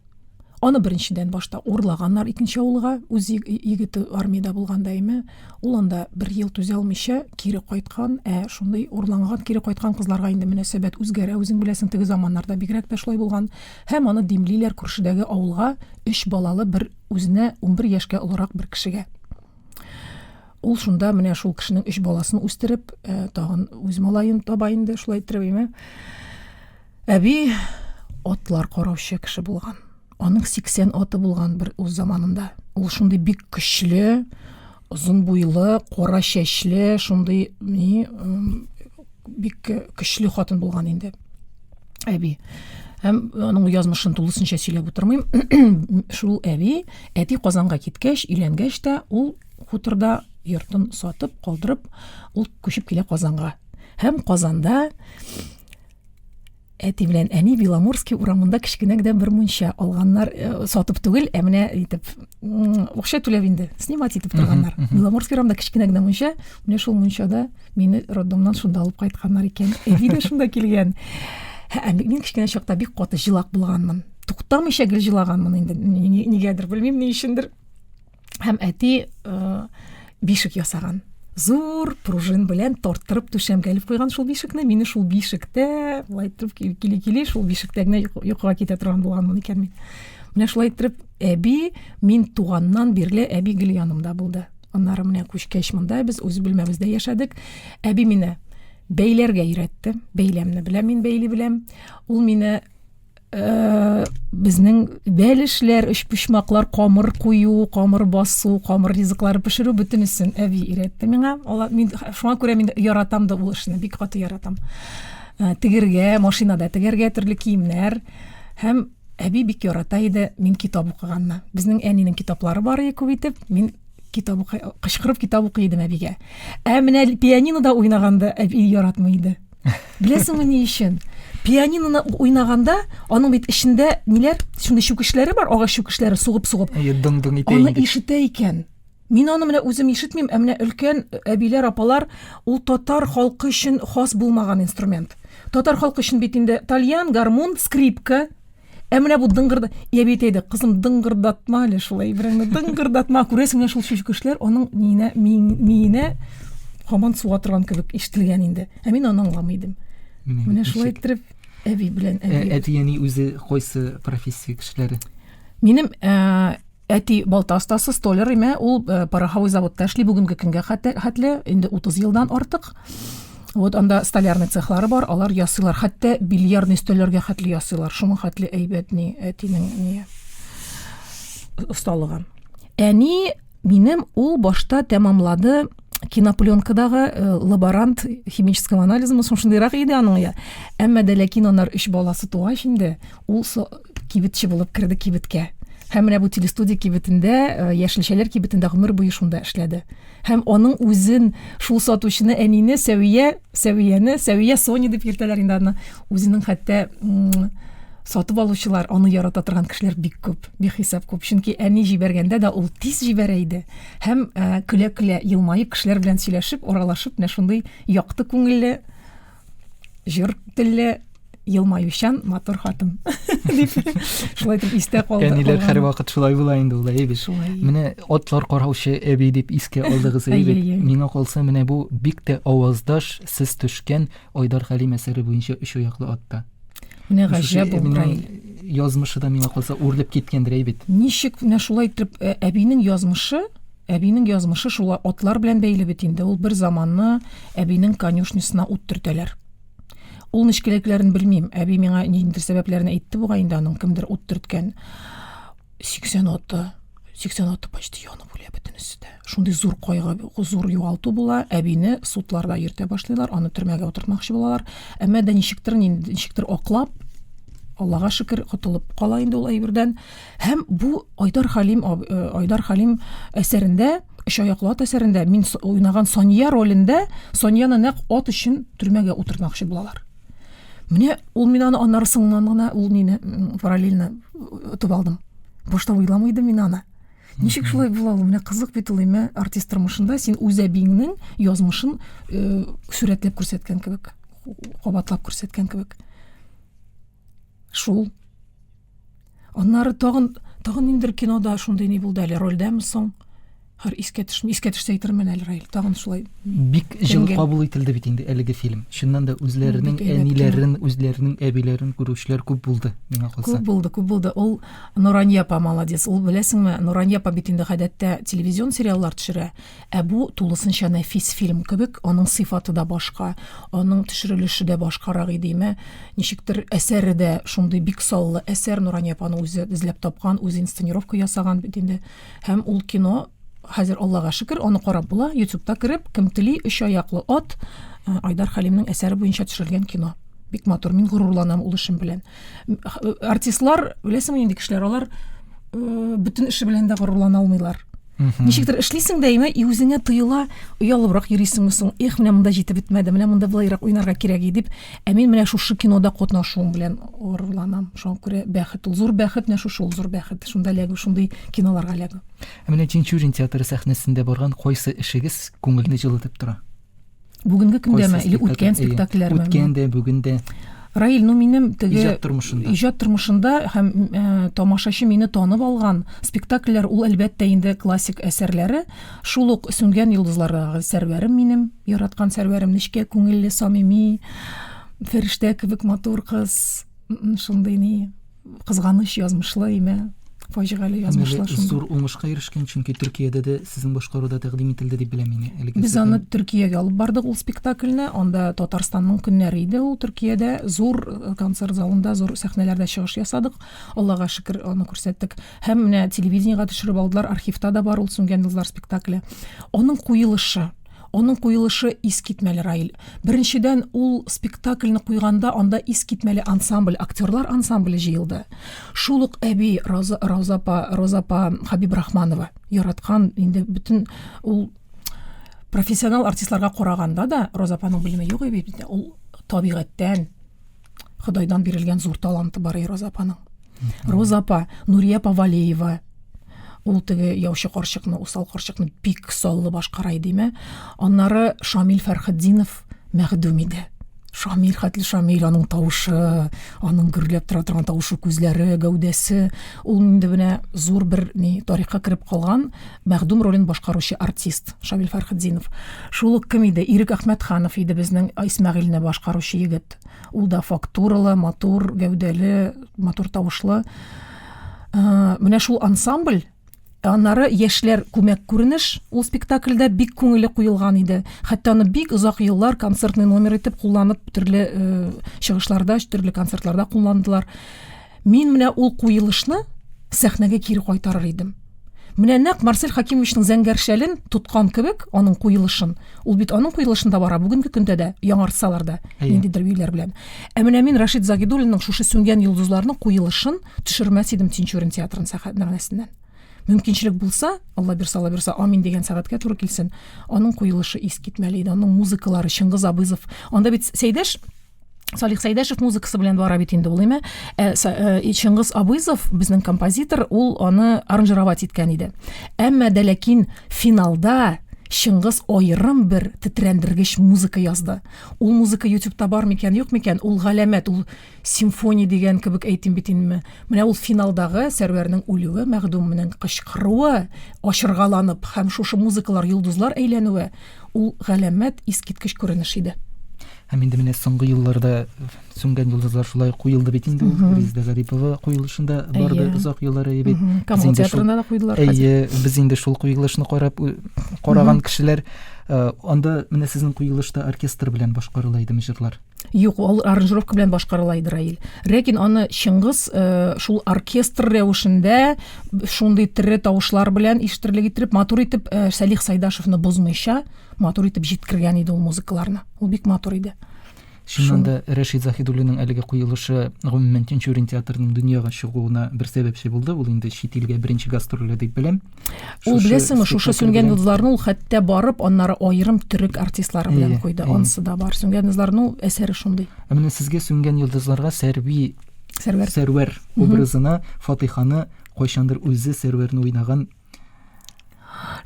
аны беренчедән башта урлаганнар икенче авылга, үз егете армиядә булганда име, ул анда бер ел түзә алмыйча кире кайткан, ә шундый урланган, кире кайткан кызларга инде мөнәсәбәт үзгәрә, үзең беләсең, теге заманнарда бигрәк тә шулай булган. Һәм аны димлиләр күршедәге авылга өч балалы бер үзенә 11 яшькә олырак бер кешегә. Ул шунда менә шул кешенең өч баласын үстереп, э, тагын үз малаен таба инде, шулай иттереп, име. Әби атлар караучы кеше булган. Аның 80 аты булган бер үз заманында. Ул шундый бик көчле, озын буйлы, кара чәчле, шундый ни бик көчле хатын булган инде. Әби. Һәм аның язмышын тулысынча сөйләп утырмыйм. Шул әби, әти Казанга киткәч, өйләнгәч тә, ул хуторда йортын сатып, калдырып, ул күчеп килә Казанга. Һәм Казанда әти белән әни Беломорский урамында кечкенә генә бер мунча алганнар, э, сатып түгел, ә менә итеп акча түләп инде, снимать итеп торганнар. Беломорский урамында кечкенә генә мунча, менә шул мунчада мине роддомнан шунда алып кайтканнар икән. Әби дә шунда килгән. Ә мин кечкенә чакта бик каты җылак булганмын. Туктамыйча гел җылаганмын инде. Нигәдер, белмим ни өчендер. Һәм әти э, бишек ясаган. Зур пружин белән тарттырып түшәмгә элеп куйган шул бишекне. Мине шул бишектә, болай итеп кили-кили, шул бишектә генә йокыга китә торган булганмын икән мин. Менә шулай иттереп, әби мин туганнан бирле әби гел янымда булды. Аннары менә күчкәч монда без үз бүлмәбездә яшәдек. Әби мине бәйләргә өйрәтте. Бәйләмне беләм мин, бәйли беләм. Ул мине Э, безнең бәлешләр, өчпочмаклар, камыр кую, камыр басу, камыр ризыклары пешерү бөтенесен әби өйрәтте миңа. Ала, мин шуңа күрә мин яратам да ул эшне, бик каты яратам. Э, тегергә, машинада тегәргә төрле киемнәр һәм әби бик ярата иде мин китап укыганны. Безнең әнинең китаплары бар иде күп итеп. Мин китап укый, кычкырып китап укый идем әбигә. Ә менә пианинода уйнаганда әби яратмый иде. Беләсеңме ни өчен? Пианиноны уйнаганда аның бит эчендә ниләр? Шундый чүкечләре бар, агач чүкечләре сугып-сугып. Әйе, дың-дың итә Аны ишетә икән. Мин аны менә үзем ишетмим, ә менә өлкән әбиләр, апалар, ул татар халкы өчен хас булмаган инструмент. Татар халкы өчен бит инде тальян, гармун, скрипка. Ә менә бу дыңгырда, әби әйтә иде, кызым, дыңгырдатма әле шулай береңне, дыңгырдатма. Күрәсең, менә шул чүкечләр аның миенә, миенә һаман суга торган кебек ишетелгән инде. Ә мин аны аңламый идем. Менә шулай иттереп әби белән әби. Әти-әни үзе кайсы профессия кешеләре? Минем Әти балта остасы, столяр име, ул э, пороховой заводта эшли бүгенге көнгә хәтле, инде 30 елдан артык. Вот анда столярный цехлары бар, алар ясыйлар. Хәтта бильярдный өстәлләргә хәтле ясыйлар. Шуның хәтле әйбәт ни әтинең ни осталыгы. Әни минем ул башта тәмамлады Кинопленкадагы э, лаборант химического анализа соң шундыйрак иде аның я. Әмма дә ләкин аннары өч баласы тугач инде ул кибетче булып керде кибеткә. Һәм менә бу телестудия кибетендә, э, яшелчәләр кибетендә гомер буе шунда эшләде. Һәм аның үзен, шул сатучыны әнине Сәвия, Сәвияне, Сәвия Соня дип йөртәләр инде аны. Үзенең хәтта сатып алучылар, аны ярата торган кешеләр бик күп, бихисап күп. Чөнки әни җибәргәндә дә ул тиз җибәрә иде. Һәм э, көлә-көлә, елмаеп, кешеләр белән сөйләшеп, аралашып, менә шундый якты күңелле, җор телле, елмаючан матур хатын дип шулай итеп истә калды. Әниләр һәрвакыт шулай була инде ул, әйе бит. Шулай. Менә атлар караучы әби дип искә алдыгыз, әйе бит. Миңа калса, менә бу бик тә аваздаш сез төшкән Айдар Хәлим әсәре буенча өч аяклы атта. Менә гаҗәп ул, Раил. Язмышы да миңа калса үрелеп киткәндер, әй бит. Ничек менә шулай итеп э, әбинең язмышы, әбинең язмышы шулай атлар белән бәйле бит инде. Ул бер заманны әбинең конюшнясына ут төртәләр. Ул нечкәлекләрен белмим. Әби миңа ниндидер сәбәпләрен әйтте бугай инде аның кемдер ут төрткән. 80 аты, 80 аты почти янып үлә бөтенесе дә. Шундый зур кайгы, зур югалту була. Әбине судларда йөртә башлыйлар, аны төрмәгә утыртмакчы булалар. Әмма дә ничектер, ничектер аклап, Аллага шөкер, котылып кала инде ул әйбердән. Һәм бу Айдар Халим, э, Айдар Халим әсәрендә, Өч аяклы ат әсәрендә мин уйнаган Сания ролендә Сонияны нәкъ ат өчен төрмәгә утыртмакчы булалар. Менә ул мин аны аннары соңыннан гына ул мине параллельно отып алдым. Башта уйламый идем мин аны. Ничек шулай була ул? Менә кызык бит ул, име, артист тормышында син үз әбиеңнең язмышын э, сурәтләп күрсәткән кебек, кабатлап күрсәткән кебек. Шул. Аннары тагын тагын ниндидер кинода шундый ни булды әле, рольдәме соң? Хәр искә төшми, искә төшсә әйтермен әле, Раил. Тагын шулай. Бик җылы кабул ителде бит инде әлеге фильм. Чыннан да үзләренең әниләрен, үзләренең әбиләрен күрүчеләр күп булды, миңа калса. Күп булды, күп булды. Ул Нурания апа молодец. Ул беләсеңме, Нурания апа бит инде гадәттә телевизион сериаллар төшерә. Ә бу тулысынча нәфис фильм кебек, аның сыйфаты да башка, аның төшерелеше дә башкарак идеме. Ничектер әсәре дә шундый бик саллы әсәр, Нурания апаны үзе эзләп тапкан, үзе инсценировка ясаган бит инде. Һәм ул кино хәзер Аллага шөкер, аны карап була, YouTube'та кереп, кем тели, өч аяклы ат, э, Айдар Хәлимнең әсәре буенча төшерелгән кино. Бик матур, мин горурланам ул эшем белән. Э, артистлар, беләсеңме нинди кешеләр, алар э, бөтен эше белән дә горурлана алмыйлар. Ничектер эшлисең дә, име, и үзеңә тоела, оялыбрак йөрисеңме соң? Эх, менә монда җитеп бетмәде, менә монда былайрак уйнарга кирәк иде дип. Ә мин менә шушы кинода катнашуым белән горурланам. Шуңа күрә бәхет ул, зур бәхет, менә шушы ул зур бәхет. Шунда эләгү, шундый киноларга эләгү. Ә менә Тинчурин театры сәхнәсендә барган кайсы эшегез күңелне җылытып тора? Бүгенге көндәме или үткән спектакльләрме? Үткән дә, бүген дә. Раил, ну минем теге иҗат тормышында. Иҗат тормышында һәм э, тамашачы мине танып алган спектакльләр ул әлбәттә инде классик әсәрләре. Шул ук Сүнгән йолдызлардагы Сәрвәрем минем, яраткан Сәрвәрем нечкә күңелле, самими, фәрештә кебек матур кыз, шундый ни. кызганыч язмышлы име фаҗигале язмышлы шундый. Зур уңышка ирешкән, чөнки Төркиядә дә сезнең башкаруда тәкъдим ителде дип беләм мин. Әлеге Без аны Төркиягә алып бардык ул спектакльне. Анда Татарстанның көннәре иде ул Төркиядә. Зур э, концерт залында, зур сәхнәләрдә чыгыш ясадык. Аллага шөкер, аны күрсәттек. Һәм менә телевидениегә төшереп алдылар, архивта да бар ул Сүнгән йолдызлар спектакле. Аның куелышы Аның куелышы искитмәле, Раил. Беренчедән, ул спектакльне куйганда анда искитмәле ансамбль, актерлар ансамбле җыелды. Шул ук әби Роза, Роза апа, Роза апа Хабибрахманова яраткан инде бөтен ул профессионал артистларга караганда да Роза апаның белеме юк бит. Ул табигатьтән Ходайдан бирелгән зур таланты бар Роза апаның. Роза апа, Нурия апа Валеева, ул теге яучы карчыкны, усал карчыкны бик саллы башкара идеме. Аннары Шамил Фәрхетдинов мәхдүм иде. Шамил хәтле Шамил, аның тавышы, аның гөрләп тора торган тавышы, күзләре, гәүдәсе, ул инде менә зур бер ни тарихка кереп калган мәхдүм ролен башкаручы артист Шамил Фәрхетдинов. Шул ук кем иде? Ирек Әхмәтханов иде безнең Исмәгыйльне башкаручы егет. Ул да фактуралы, матур гәүдәле, матур тавышлы. Э, менә шул ансамбль Аннары яшьләр күмәк күренеш ул спектакльдә бик күңелле куелган иде. Хәтта аны бик озак еллар концертный номер итеп кулланып төрле э, чыгышларда, төрле концертларда кулландылар. Мин менә ул куелышны сәхнәгә кире кайтарыр идем. Менә нәкъ Марсель Хакимовичның Зәңгәр шәлен тоткан кебек, аның куелышын. Ул бит аның куелышында бара бүгенге көндә дә, яңартсалар да, ниндидер биюләр белән. Ә менә мин Рашид Загидуллинның шушы Сүнгән йолдызларның куелышын төшермәс идем Тинчурин театрын сәхнәсеннән. Мөмкинчелек булса, Алла бирса, Алла бирса, амин дигән сәгатькә туры килсен, аның куелышы искитмәле иде, аның музыкалары, Чыңгыз Абызов. Анда бит Сәйдәш Салих Сәйдәшев музыкасы белән бара бит инде ул, име? Ә, э, Чыңгыз Абызов, безнең композитор, ул аны аранжировать иткән иде. Әмма дә ләкин финалда Чыңгыз аерым бер тетрәндергеч музыка язды. Ул музыка YouTube'та бар микән, юк микән? Ул галәмәт, ул симфония дигән кебек әйтим бит инде. Менә ул финалдагы Сәрвәрнең үлүе, Мәгъдүмнең кычкыруы, ачыргаланып һәм шушы музыкалар йолдызлар әйләнүе, ул галәмәт искиткеч күренеш иде. Һәм инде менә соңгы елларда Сүнгән йолдызлар шулай куелды бит инде ул. Резеда Гарипова куелышында барды озак еллар әйе бит. Камал театрында да куйдылар. Әйе, без инде шул куелышны карап караган кешеләр э, анда менә сезнең куелышта оркестр белән башкарыла идеме җырлар? Юк, ул аранжировка белән башкарыла иде, Раил. Ләкин аны Чыңгыз э, шул оркестр рәвешендә шундый тере тавышлар белән ишетерлек итеп, матур итеп э, Сәлих Сайдашевны бозмыйча, матур итеп җиткергән иде ул музыкаларны. Ул бик матур иде. Чыннан да Рәшит Заһидуллинның әлеге куелышы гомумән Тинчурин театрының дөньяга чыгуына бер сәбәпче булды. Ул инде чит илгә беренче гастрольле дип беләм. Ул беләсеңме, шушы Сүнгән йолдызларны ул хәтта барып, аннары аерым төрек артистлары белән куйды. Анысы да бар. Сүнгән йолдызларның әсәре шундый. Ә менә сезгә Сүнгән йолдызларга Сәрви Сәрвәр Сәрвәр образына Фатиханы кайчандыр үзе Сәрвәрне уйнаган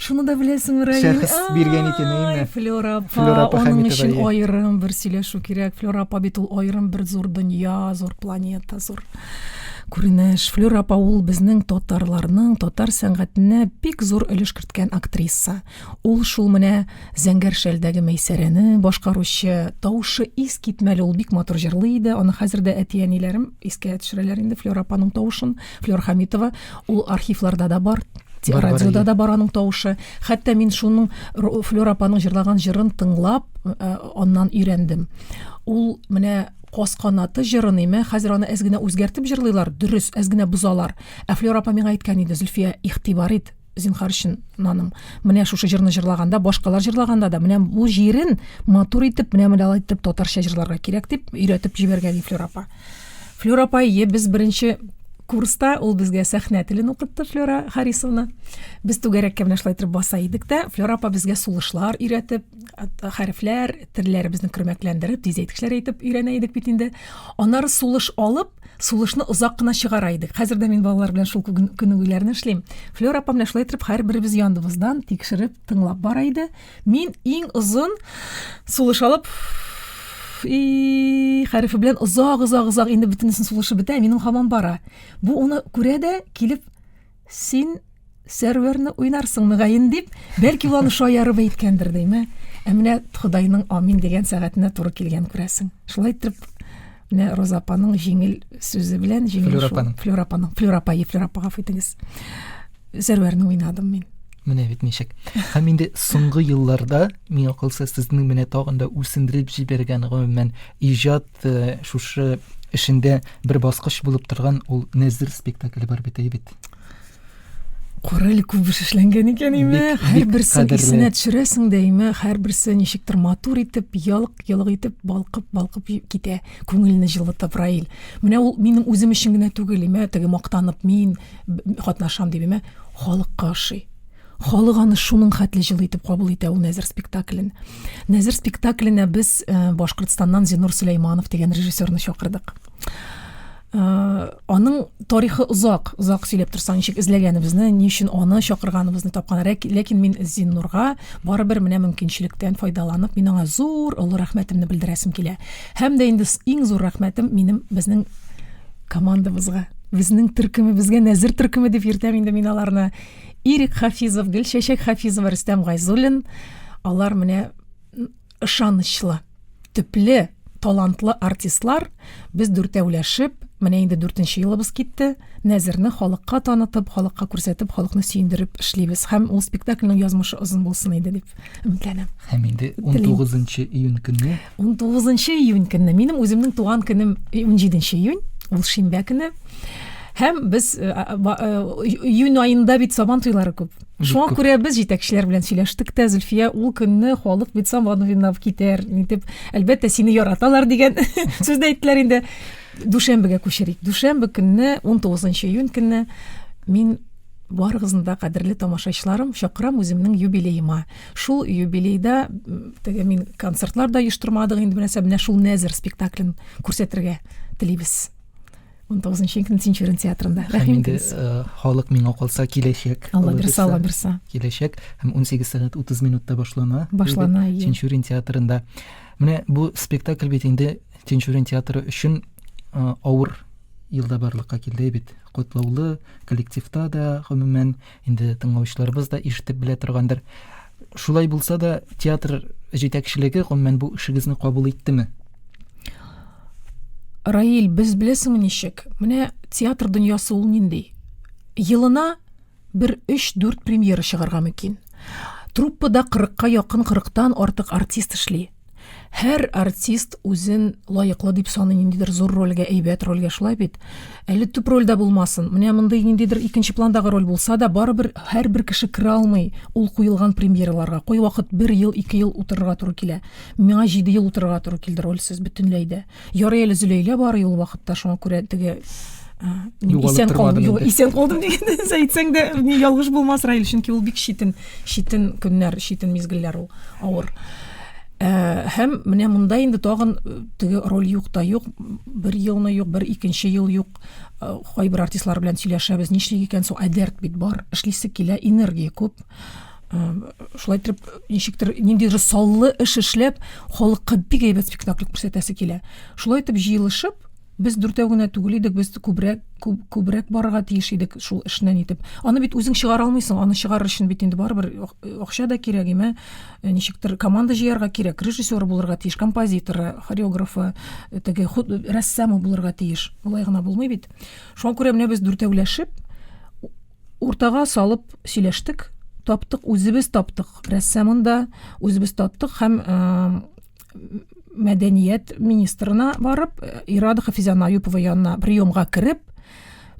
Шуны да беләсең, Раил. Шәхес биргән икән, әйеме? Флюра апа. Флюра апа Аның өчен аерым бер сөйләшү кирәк. Флюра апа бит ул аерым бер зур дөнья, зур планета, зур күренеш. Флюра апа ул безнең татарларның, татар сәнгатенә бик зур өлеш керткән актриса. Ул шул менә Зәңгәр шәлдәге Мәйсәрәне башкаручы, тавышы искитмәле, ул бик матур җырлый иде. Аны хәзер дә әти-әниләрем искә төшерәләр инде Флюра апаның тавышын. Флюра Хәмитова ул архивларда да бар, радиода да бар аның тавышы. Хәтта мин шуның Флюра апаның җырлаган җырын тыңлап, э, аннан өйрәндем. Ул менә Каз канаты җырын име, хәзер аны әз генә үзгәртеп җырлыйлар, дөрес, әз генә бозалар. Ә Флюра апа миңа әйткән иде, Зөлфия, игътибар ит, зинһар өчен, наным. Менә шушы җырны җырлаганда, башкалар җырлаганда да, менә бу җирен матур итеп, менә менә алай итеп татарча җырларга кирәк дип өйрәтеп җибәргән Флюра апа. Флюра апа, е, без беренче курста ул безгә сәхнә телен укытты Флюра Харисовна. Без түгәрәккә менә шулай итеп баса идек тә, Флюра апа безгә сулышлар өйрәтеп, хәрефләр, телләребезне көрмәкләндереп, тизәйткечләр әйтеп өйрәнә идек бит инде. Аннары сулыш алып, сулышны озак кына чыгара идек. Хәзер дә мин балалар белән шул күнегүләрне эшлим. Флюра апа менә шулай итеп һәрберебез яныбыздан тикшереп, тыңлап бара иде. Мин иң озын сулыш алып и хәрефе белән озак озак озак инде бөтенесен сулышы бетә, минем һаман бара. Бу уны күрә дә килеп син Сәрвәрне уйнарсың мөгаен дип, бәлки ул аны шаярып әйткәндер дим, ә? Ә менә Ходайның амин дигән сәгатенә туры килгән күрәсең. Шулай итеп, менә Роза апаның җиңел сүзе белән җиңел Флюра апаның. Флюра апаның, Флюра апа, Флюра апа гафу итегез. Сәрвәрне уйнадым мин. Менә бит ничек. Һәм инде соңгы елларда, миңа калса, сезнең менә тагын да үсендереп җибәргән, гомумән, иҗат э, шушы эшендә бер баскыч булып торган ул Нәзер спектакле бар бит, әйе бит. Кара әле күп эш эшләнгән икән име. Һәрберсен исенә төшерәсең дә име, һәрберсе ничектер матур итеп, ялык-ялык итеп, балкып-балкып китә, күңелне җылытып, Раил. Менә ул минем үзем өчен генә түгел име, теге мактанып мин катнашам дип име, халыкка ошый. Халык аны шуның хәтле җылы итеп кабул итә ул Нәзер спектаклен. Нәзер спектакленә без э, Башкортстаннан Зинур Сөләйманов дигән режиссерны чакырдык. Э, аның тарихы озак, озак сөйләп торсаң, ничек эзләгәнебезне, ни өчен аны чакырганыбызны тапкан. Ләкин мин Зиннурга барыбер менә мөмкинчелектән файдаланып, мин аңа зур олы рәхмәтемне белдерәсем килә. Һәм дә инде иң зур рәхмәтем минем безнең командабызга, безнең төркемебезгә, Нәзер төркеме дип йөртәм инде мин аларны. Ирек Хафизов, Гөлчәчәк Хафизова, Рөстәм Гайзуллин. Алар менә ышанычлы, төпле, талантлы артистлар. Без дүртәүләшеп, менә инде дүртенче елыбыз китте, Нәзерне халыкка танытып, халыкка күрсәтеп, халыкны сөендереп эшлибез. Һәм ул спектакльнең язмышы озын булсын иде дип өметләнәм. Һәм инде 19 июнь көнне. 19 июнь көнне. Минем үземнең туган көнем 17 июнь, ул шимбә көне. Һәм без э, э, июнь аенда бит сабан туйлары күп. Шуңа күрә без җитәкчеләр белән сөйләштек тә, Зөлфия, ул көнне халык бит сабан туена китәр, нитеп, әлбәттә, сине яраталар дигән сүз дә әйттеләр инде. Дүшәмбегә күчерик. Дүшәмбе көнне, 19 июнь көнне мин барыгызны да, кадерле тамашачыларым, чакырам үземнең юбилеема. Шул юбилейда теге мин концертлар да оештырмадык инде, менә шул Нәзер спектаклен күрсәтергә телибез. 19 көн Тинчурин театрында. Рәхим итегез. Э, халык миңа калса киләчәк. Алла бирса, Алла бирса. Киләчәк һәм 18 сәгать 30 минутта башлана. Башлана. Тинчурин театрында. Менә бу спектакль бит инде Тинчурин театры өчен э, авыр елда барлыкка килде бит. Котлаулы коллективта да, гомумән, инде тыңлаучыларыбыз да ишетеп белә торгандыр. Шулай булса да, театр җитәкчелеге гомумән бу эшегезне кабул иттеме? Раил, без беләсеңме ничек? Менә театр дөньясы ул нинди? Елына бер 3-4 премьера чыгарга мөмкин. Труппада 40-ка якын 40-тан артык артист эшли. Һәр артист үзен лаеклы дип саный ниндидер зур рольгә, әйбәт рольгә, шулай бит? Әле төп рольдә булмасын, менә мондый ниндидер икенче пландагы роль булса да, барыбер һәрбер кеше керә алмый ул куелган премьераларга. Кайвакыт бер ел, ике ел утырырга туры килә. Миңа җиде ел утырырга туры килде рольсез бөтенләй дә. Ярый әле Зөләйлә бар ул вакытта, шуңа күрә теге исән калдым, исән калдым дигән әйтсәң дә ни ялгыш булмас, Раил, чөнки ул бик читен, читен көннәр, читен мизгелләр ул, авыр. Ә, һәм менә монда инде тагын э, теге роль юк та юк, бер елны юк, бер икенче ел юк. Э, кайбер артистлар белән сөйләшәбез, нишлик икән соң, ә дәрт бит бар, эшлисе килә, энергия күп. Э, шулай итеп, ничектер ниндидер саллы эш эшләп, халыкка бик әйбәт спектакль күрсәтәсе килә. Шулай итеп җыелышып, Без дүртәү генә түгел идек, без күбрәк, күп, күбрәк барырга тиеш идек шул эшнән итеп. Аны бит үзең чыгара алмыйсың, аны чыгарыр өчен бит инде барыбер акча да кирәк, име, э, ничектер команда җыярга кирәк, режиссеры булырга тиеш, композиторы, хореографы, э, теге рәссамы булырга тиеш. Болай гына булмый бит. Шуңа күрә менә без дүртәүләшеп уртага салып сөйләштек, таптык, үзебез таптык рәссамын да, үзебез таптык һәм э, мәдәният министрына барып, э, Ирада Хафизяна Аюпова янына приемга кереп,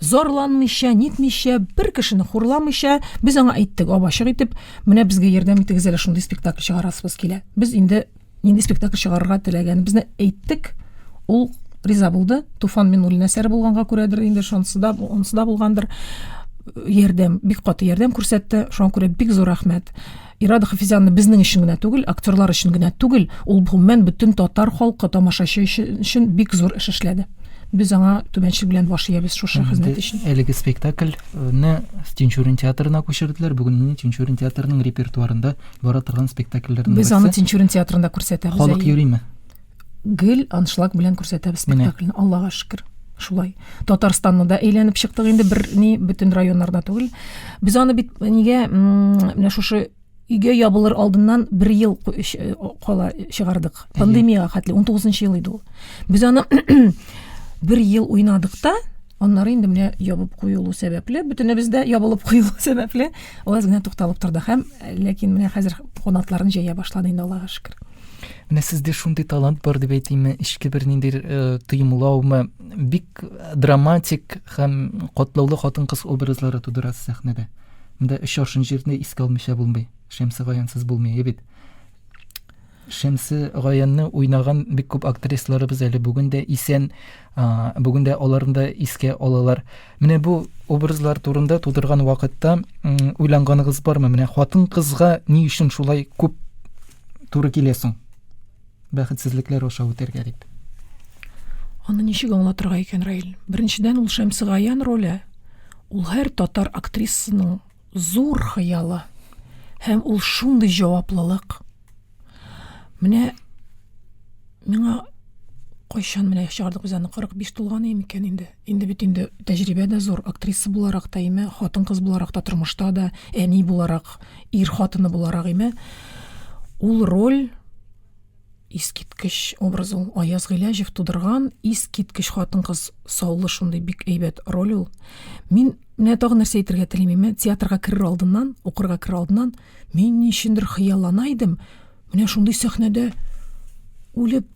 зарланмыйча, нитмичә, бер кешене хурламыйча, без аңа әйттек, ап-ачык итеп, менә безгә ярдәм итегез әле, шундый спектакль чыгарасыбыз килә. Без инде нинди спектакль чыгарырга теләгәнебезне әйттек. Ул риза булды. Туфан Миннуллин әсәре булганга күрәдер инде, шунысы да, онысы да булгандыр. Ярдәм, бик каты ярдәм күрсәтте. Шуңа күрә бик зур рәхмәт. Ирада Хафизяновна безнең өчен генә түгел, актерлар өчен генә түгел, ул гомумән бөтен татар халкы, тамашачы өчен бик зур эш эшләде. Без аңа түбәнчелек белән баш иябез шушы хезмәт өчен. Әлеге спектакльне Тинчурин театрына күчерделәр. Бүген инде Тинчурин театрының репертуарында бара торган спектакльләрнең Без аны Тинчурин театрында күрсәтәбез. Халык йөриме? Гел аншлаг белән күрсәтәбез спектакльне, Аллага шөкер. Шулай. Татарстанны да әйләнеп чыктык инде бер ни бөтен районнарда түгел. Без аны бит нигә менә шушы өйгә ябылыр алдыннан бер ел э, кала чыгардык. Пандемияга хәтле 19 ел иде ул. Без аны бер ел уйнадык та, аннары инде менә ябып куелу сәбәпле, бөтенебез дә ябылып куелу сәбәпле, ул әз генә тукталып торды һәм э, ләкин менә хәзер канатларын җәя башлады инде, Аллага шөкер. Менә сездә шундый талант бар дип әйтимме, эчке бер ниндидер э, тоемлаумы, бик драматик һәм катлаулы хатын-кыз образлары тудырасыз сәхнәдә. Монда өч аршын җирне искә алмыйча булмый. Шәмсе Гаянсыз булмый, бит. Шәмсе Гаянны уйнаган бик күп актрисаларыбыз әле бүген дә исән, бүген дә аларны да искә алалар. Менә бу образлар турында тудырган вакытта уйланганыгыз бармы? Менә хатын-кызга ни өчен шулай күп туры килә соң? Бәхетсезлекләр аша үтәргә дип. Аны ничек аңлатырга икән, Раил? Беренчедән, ул Шәмсегаян роле, ул һәр татар актрисасының зур хыялы. Һәм ул шундый җаваплылык. Менә миңа кайчан менә чыгардык без аны 45 тулган идем икән инде. Инде бит инде тәҗрибә дә зур, актриса буларак та име, хатын-кыз буларак та, тормышта да, әни буларак, ир хатыны буларак име. Ул роль искиткеч образ ул. Аяз Гыйләҗев тудырган искиткеч хатын-кыз саллы шундый бик әйбәт роль ул. Мин менә тагын нәрсә әйтергә телим, име, театрга керер алдыннан, укырга керер алдыннан мин ни өчендер хыяллана идем. Менә шундый сәхнәдә үлеп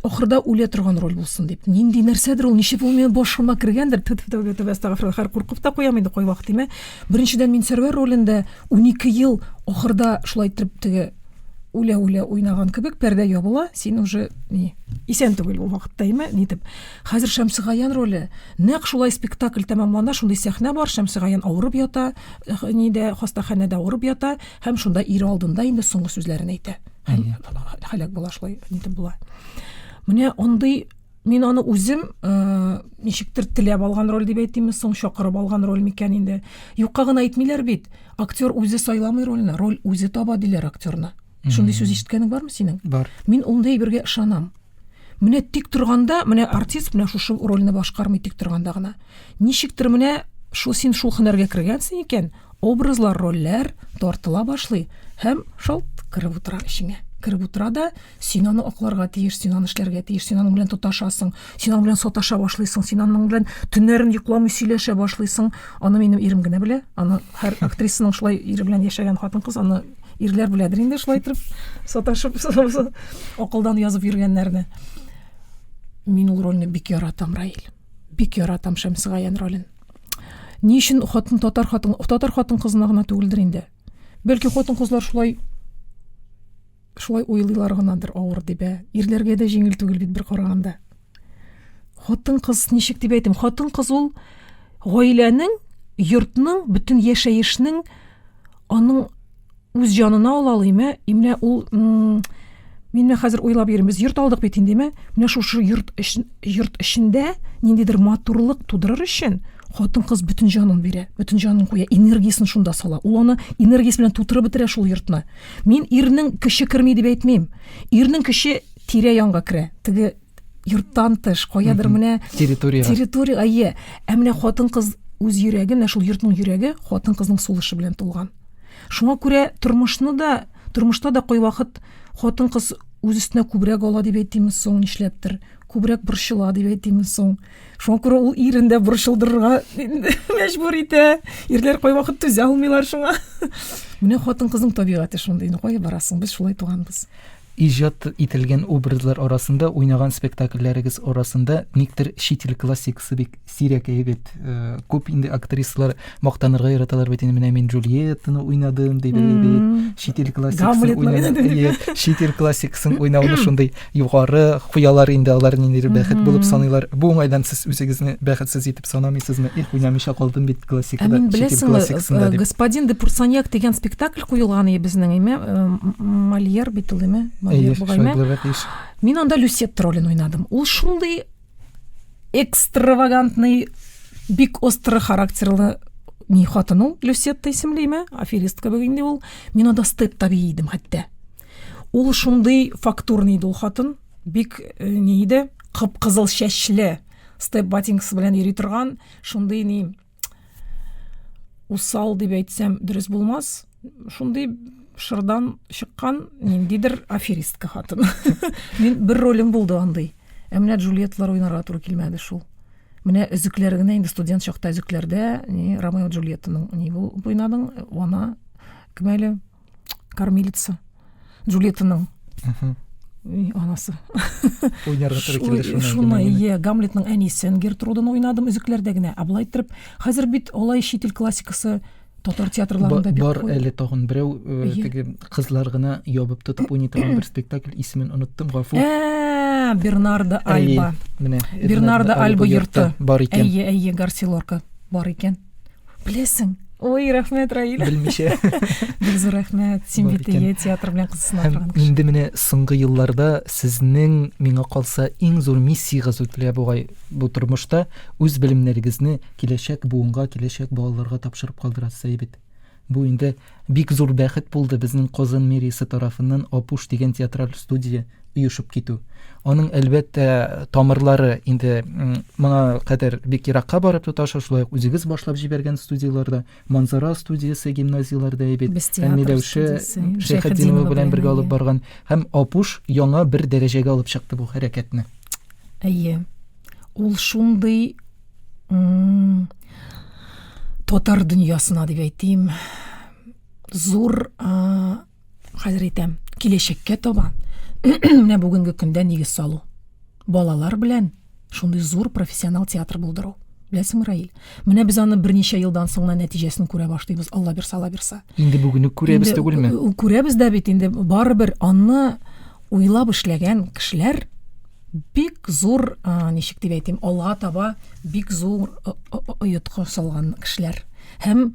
Ахырда үлә торган роль булсын дип. Нинди нәрсәдер ул, ничек ул минем башыма кергәндер. Тәүбә, тәүбә, әстәгъфирулла, хәер куркып та куям инде кайвакыт, димә. Беренчедән, мин Сәрвәр ролендә 12 ел ахырда шулай итеп теге үлә-үлә уйнаган кебек, пәрдә ябыла, син уже ни, исән түгел ул вакытта, име, нитеп. Хәзер Шәмсегаян роле, нәкъ шулай спектакль тәмамлана, шундый сәхнә бар, Шәмсегаян авырып ята, нидә, хастаханәдә авырып ята, һәм шунда ире алдында инде соңгы сүзләрен әйтә. Һәм һәлак була шулай, нитеп була. Менә андый мин аны үзем э, ничектер теләп алган роль дип әйтимме соң, чакырып алган роль микән инде. Юкка гына әйтмиләр бит. Актер үзе сайламый рольне, роль үзе таба диләр актерны. Шундый сүз ишеткәнең бармы синең? Бар. Мин ундый әйбергә ышанам. Менә тик торганда, менә артист менә шушы рольне башкармый тик торганда гына. Ничектер менә шул син шул һөнәргә кергәнсең икән, образлар, рольләр тартыла башлый һәм шалт кереп утыра эчеңә. Кереп утыра да, син аны акларга тиеш, син аны эшләргә тиеш, син аның белән тоташасың, син аның белән саташа башлыйсың, син аның белән төннәрен йокламый сөйләшә башлыйсың. Аны минем ирем генә белә. Аны һәр актрисаның шулай ире белән яшәгән хатын-кыз аны ирләр беләдер инде шулай итеп саташып акылдан язып йөргәннәрне. Мин ул рольне бик яратам, Раил. Бик яратам Шәмсегаян ролен. Ни өчен хатын татар хатын татар хатын кызына гына түгелдер инде. Бәлки хатын кызлар шулай шулай уйлыйлар гынадыр авыр дип, ә. Ирләргә дә җиңел түгел бит бер караганда. Хатын кыз ничек дип әйтим? Хатын кыз ул гаиләнең, йортның, бөтен яшәешнең аның үз җанына ала алыйм, ә? И менә ул мин менә хәзер уйлап йөрим, без йорт алдык бит инде, менә шушы йорт йорт эчендә ниндидер матурлык тудырыр өчен хатын-кыз бөтен җанын бирә, бөтен җанын куя, энергиясен шунда сала. Ул аны энергиясе белән тутырып бетерә шул йортны. Мин ирнең көче керми дип әйтмим. Ирнең көче тирә-янга керә. Теге йорттан тыш, каядыр менә территориягә. Территория, әйе. Ә менә хатын-кыз үз йөрәге, менә шул йортның йөрәге хатын-кызның сулышы белән тулган. Шуңа күрә тормышны да, тормышта да кайвакыт хатын-кыз үз өстенә күбрәк ала дип әйтимме соң, нишләптер, күбрәк борчыла дип әйтимме соң. Шуңа күрә ул ирен дә борчылдырырга мәҗбүр итә. Ирләр кайвакыт түзә алмыйлар шуңа. Менә хатын-кызның табигате шундый. Ну кая барасың? Без шулай туганбыз. Иҗат ителгән образлар арасында, уйнаган спектакльләрегез арасында никтер чит ил классикасы бик сирәк әйбәт. Э, күп инде актрисалар мактанырга яраталар бит инде менә мин Джульеттаны уйнадым дип бит. Чит ил классикасын уйнадым. Чит ил классикасын уйнауны шундый югары куялар инде алар ниндидер бәхет булып саныйлар. Бу уңайдан сез үзегезне бәхетсез итеп санамыйсызмы? Их, уйнамыйча калдым бит классикада, ә чит ил классикасында дип. Господин де Пурсаньяк дигән спектакль куелган иде безнең, име? Э, Мольер бит ул, име? Мольер бугай, Мин анда Люсетта ролен уйнадым. Ул шундый экстравагантный, бик острый характерлы ни хатын ул, Люсетта исемле, име? Аферистка бүген инде ул. Мин анда степ та бии идем хәтта. Ул шундый фактурный иде ул хатын, бик э, ни иде, кып-кызыл чәчле, степ ботинкасы белән йөри торган, шундый ни усал дип әйтсәм дөрес булмас. Шундый шырдан чыккан ниндидер аферистка хатын. Мин бер ролем булды андый. Ә менә Джульетталар уйнарга туры килмәде шул. Менә өзекләр генә инде студент чакта өзекләрдә ни Ромео Джульеттаның ни булып уйнадың, ана кем әле? Кормилица. Джульеттаның анасы. Уйнарга туры килде шуны. Шуны, иә, Гамлетның әнисен Гертруданы уйнадым өзекләрдә генә. Ә болай иттереп, хәзер бит алай чит ил классикасы татар театрларында бик бар әле тагын берәү э, теге кызлар гына ябып тотып уйный торган бер спектакль исемен оныттым гафу ә Бернардо Альба менә Бернардо Альба йорты бар икән әйе әйе Гарси Лорка бар икән Беләсең. Ой, рәхмәт, Раил. Белмичә. Бик зур рәхмәт. Син бит ие театр белән кызыксына торган кеше. Инде менә соңгы елларда сезнең миңа калса иң зур миссиягез үтелә бугай бу тормышта үз белемнәрегезне киләчәк буынга, киләчәк балаларга тапшырып калдырасыз әйбит. Бу инде бик зур бәхет булды безнең Казан мэриясе тарафыннан Апуш дигән театраль студия оешып китү. Аның, әлбәттә, тамырлары инде моңа кадәр бик еракка барып тоташа, шулай ук үзегез башлап җибәргән студияләрдә, Манзара студиясе гимназияләрдә бит, һәм Миләүшә Шәйхетдинова белән бергә алып барган һәм Апуш яңа бер дәрәҗәгә алып чыкты бу хәрәкәтне. Әйе. Ул шундый татар дөньясына дип әйтим, зур хәзер әйтәм, киләчәккә таба. Менә бүгенге көндә нигез салу. Балалар белән шундый зур профессионал театр булдыру. Беләсеңме, Раил? Менә без аны берничә елдан соң гына нәтиҗәсен күрә башлыйбыз, Алла бирса, Алла бирса. Инде бүген үк күрәбез түгелме? Күрәбез дә бит инде, барыбер аны уйлап эшләгән кешеләр бик зур, ничек дип әйтим, алга таба бик зур оеткы салган кешеләр. Һәм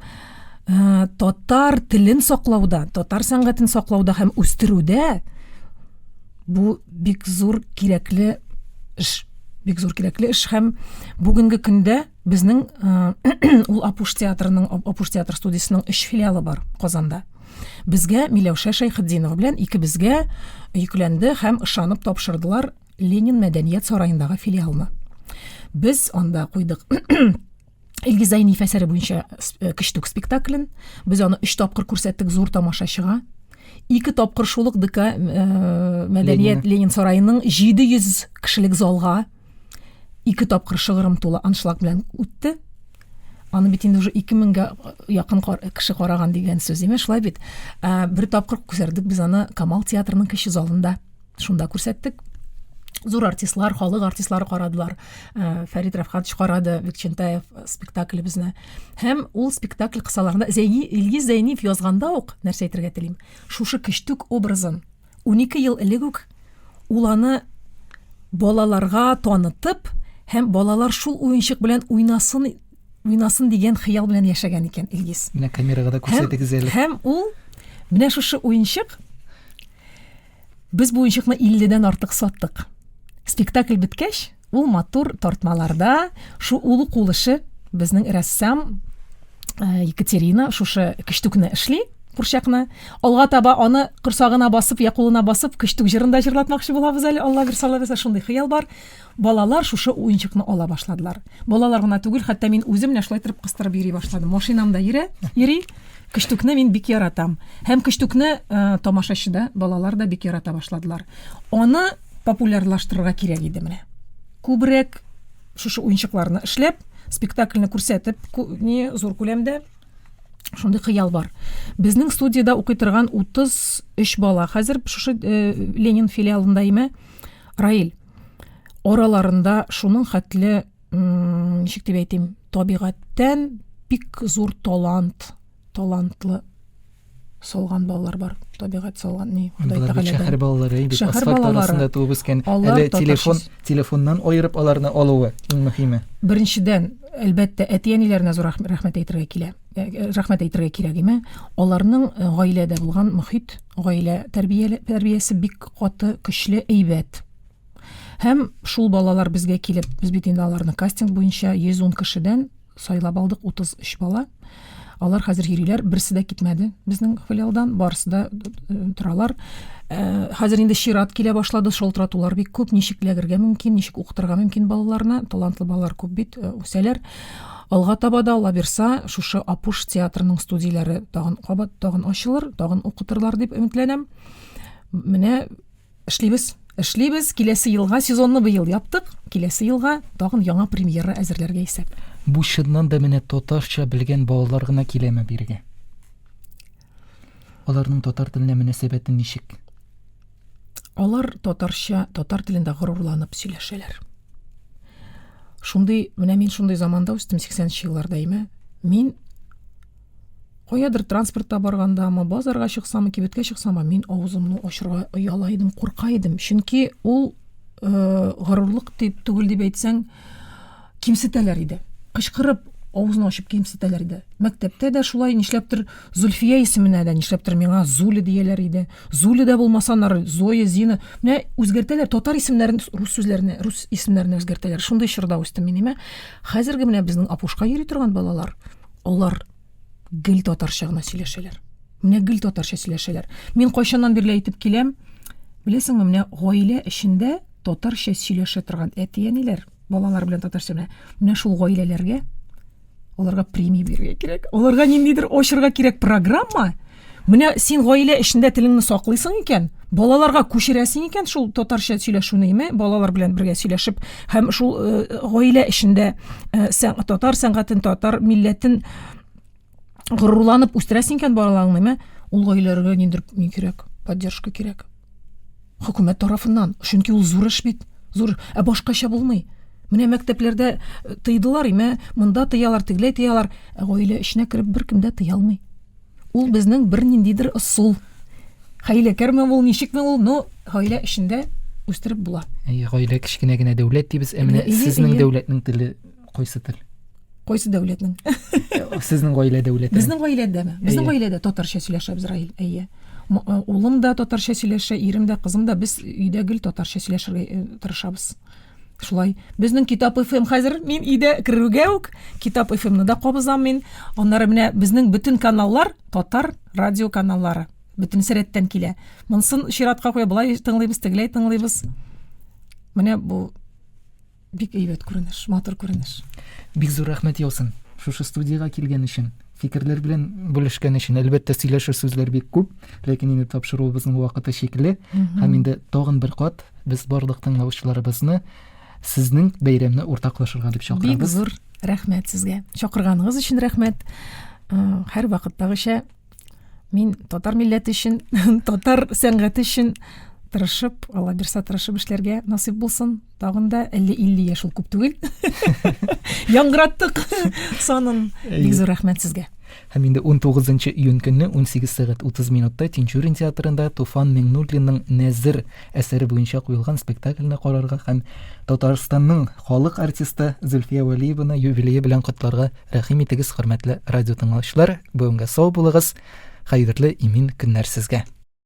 татар телен саклауда, татар сәнгатен саклауда һәм үстерүдә бу бик зур кирәкле эш. Бик зур кирәкле эш һәм бүгенге көндә безнең ул Апуш театрының, Апуш театр студиясенең өч филиалы бар Казанда. Безгә Миләүшә Шәйхетдинова белән икебезгә йөкләнде һәм ышанып тапшырдылар Ленин мәдәният сараендагы филиалны. Без анда куйдык Илгиз Зәйниев әсәре буенча э, Кечтүк спектаклен. Без аны өч тапкыр күрсәттек зур тамашачыга. Ике тапкыр шул ук ДК э, мәдәният Ленин сараеның 700 кешелек залга ике тапкыр шыгрым тулы аншлаг белән үтте. Аны бит инде уже 2000гә якын кеше караган дигән сүз, димә, шулай бит. Ә, бер тапкыр күрсәттек без аны Камал театрының кече залында. Шунда күрсәттек. Зур артистлар, халык артистлары карадылар. Ә, Фәрит Рафхатович карады Бикчәнтаев спектаклебезне. Һәм ул спектакль кысаларында Зәйни, Илгиз Зәйниев язганда ук, нәрсә әйтергә телим, шушы Кечтүк образын 12 ел элек үк ул аны балаларга танытып һәм балалар шул уенчык белән уйнасын уйнасын дигән хыял белән яшәгән икән Илгиз. Менә камерага да күрсәтегез әле. Һәм ул менә шушы уенчык без бу уенчыкны 50-дән артык саттык. Спектакль беткәч, ул матур тартмаларда шу улы кул эше безнең рәссам э, Екатерина шушы кечтүкне эшли курчакны. Алга таба аны корсагына басып, я кулына басып, кечтүк җырын да җырлатмакчы булабыз әле. Алла бирсә, Алла бирсә, шундый хыял бар. Балалар шушы уенчыкны ала башладылар. Балалар гына түгел, хәтта мин үзем менә шулай итеп кыстырып йөри башладым. Машинамда йөрә, йөри. Кечтүкне мин бик яратам. Һәм кечтүкне э, тамашачы да, балалар да бик ярата башладылар. Аны популярлаштырырга кирәк иде менә. Күбрәк шушы уенчыкларны эшләп, спектакльне күрсәтеп, не зур күләмдә шундый хыял бар. Безнең студиядә укый торган 33 бала хәзер шушы э, Ленин филиалында име? Раил. Араларында шуның хәтле, ничек дип әйтим, табигатьтән бик зур талант, талантлы салган балалар бар. Табигать салган ни, Ходай Тәгаләдән. Шәһәр балалары инде асфальт арасында туып үскән. Әле телефон, телефоннан аерып аларны алуы иң мөһиме. Беренчедән, әлбәттә, әти-әниләренә зур рәхмәт әйтергә килә. Э, э, рәхмәт әйтергә кирәк име. Аларның э, гаиләдә булган мохит, гаилә тәрбиясе бик каты, көчле, әйбәт. Һәм шул балалар безгә килеп, без бит инде аларны кастинг буенча 110 кешедән сайлап алдык 33 бала. Алар хәзер йөриләр, берсе дә китмәде безнең филиалдан, барысы да э, торалар. Э, хәзер инде чират килә башлады, шалтыратулар бик күп, ничек эләгергә мөмкин, ничек укытырга мөмкин балаларны, талантлы балалар күп бит, э, үсәләр. Алга таба да, Алла бирса, шушы Апуш театрының студияләре тагын кабат тагын ачылыр, тагын укытырлар дип өметләнәм. Менә Эшлибез. Эшлибез. Киләсе елга сезонны быел яптык. Киләсе елга тагын яңа премьера әзерләргә исәп. Бу чыннан да менә татарча белгән балалар гына киләме бирегә? Аларның татар теленә мөнәсәбәте ничек? Алар татарча, татар телендә горурланып сөйләшәләр. Шундый, менә мин шундый заманда үстем, 80 елларда име. Мин Каядыр транспортта баргандамы, базарга чыксамы, кибеткә чыксамы, мин авызымны ачырга ояла идем, курка идем. Чөнки ул э, горурлык дип түгел дип әйтсәң, кимсетәләр иде. Кычкырып, авызын ачып кимсетәләр иде. Мәктәптә дә шулай нишләптер Зульфия исеменә дә нишләптер миңа Зуля дияләр иде. Зуля да булмаса, аннары Зоя, Зина. Менә үзгәртәләр татар исемнәрен рус сүзләренә, рус исемнәренә үзгәртәләр. Шундый чорда үстем мин, име. Хәзерге менә безнең Апушка йөри торган балалар, алар гел татарча гына сөйләшәләр. Менә гел татарча сөйләшәләр. Мин кайчаннан бирле әйтеп киләм, беләсеңме, менә гаилә эчендә татарча сөйләшә торган әти-әниләр, балалар белән татарча менә, менә шул гаиләләргә аларга премия бирергә кирәк. Аларга ниндидер ачырга кирәк программа. Менә син гаилә эчендә телеңне саклыйсың икән, балаларга күчерәсең икән шул татарча сөйләшүне, име, балалар белән бергә сөйләшеп һәм шул э, гаилә эчендә э, татар сәнгатен, татар милләтен горурланып үстерәсең икән балаларыңны, име, ул гаиләләргә ниндидер ни кирәк, поддержка кирәк. Хөкүмәт тарафыннан. Чөнки ул зур эш бит. Зур. Ә башкача булмый. Менә мәктәпләрдә э, тыйдылар, имә, монда тыялар, тегеләй тыялар. Ә гаилә эченә кереп беркем дә тыя алмый. Ул безнең бер ниндидер ысул. Хәйләкәрме ул, ничекме ул, но гаилә эчендә үстереп була. Әйе, гаилә кечкенә генә дәүләт дибез. Ә менә сезнең дәүләтнең теле кайсы тел? Кайсы дәүләтнең? Сезнең гаилә дәүләте. Безнең гаиләдәме? Безнең гаиләдә татарча сөйләшәбез, Раил. Әйе. Э, улым да татарча сөйләшә, ирем дә, кызым да. Без өйдә гел татарча сөйләшергә э, тырышабыз. Шулай. Безнең Китап FM хәзер мин өйдә керүгә үк Китап FM-ны да кабызам мин. Аннары менә безнең бөтен каналлар татар радио каналлары. Бөтенесе рәттән килә. Монсын чиратка куя, болай тыңлыйбыз, тегеләй тыңлыйбыз. Менә бу бик әйбәт күренеш, матур күренеш. Бик зур рәхмәт яусын шушы студиягә килгән өчен, фикерләр белән бүлешкән өчен. Әлбәттә, сөйләшер сүзләр бик күп, ләкин инде тапшыруыбызның вакыты чикле. Һәм инде тагын бер кат без барлык тыңлаучыларыбызны сезнең бәйрәмне уртаклашырга дип чакырабыз. Бик зур рәхмәт сезгә. Чакырганыгыз өчен рәхмәт. Э, һәр вакыттагыча мин татар милләте өчен, татар сәнгате өчен тырышып, Алла бирса тырышып эшләргә насыйп булсын. Тагын да әллә 50 яшь ул күп түгел. Яңгыраттык санын. Бик зур рәхмәт сезгә. Һәм инде 19 июнь көнне 18 сәгать 30 минутта Тинчурин театрында Туфан Миңнуллинның Нәзер әсәре буенча куелган спектакльне карарга һәм Татарстанның халык артисты Зөлфия Вәлиеваны юбилее белән котларга рәхим итегез, хөрмәтле радио тыңлаучылар. Бүгенгә сау булыгыз. Хәерле, имин көннәр сезгә.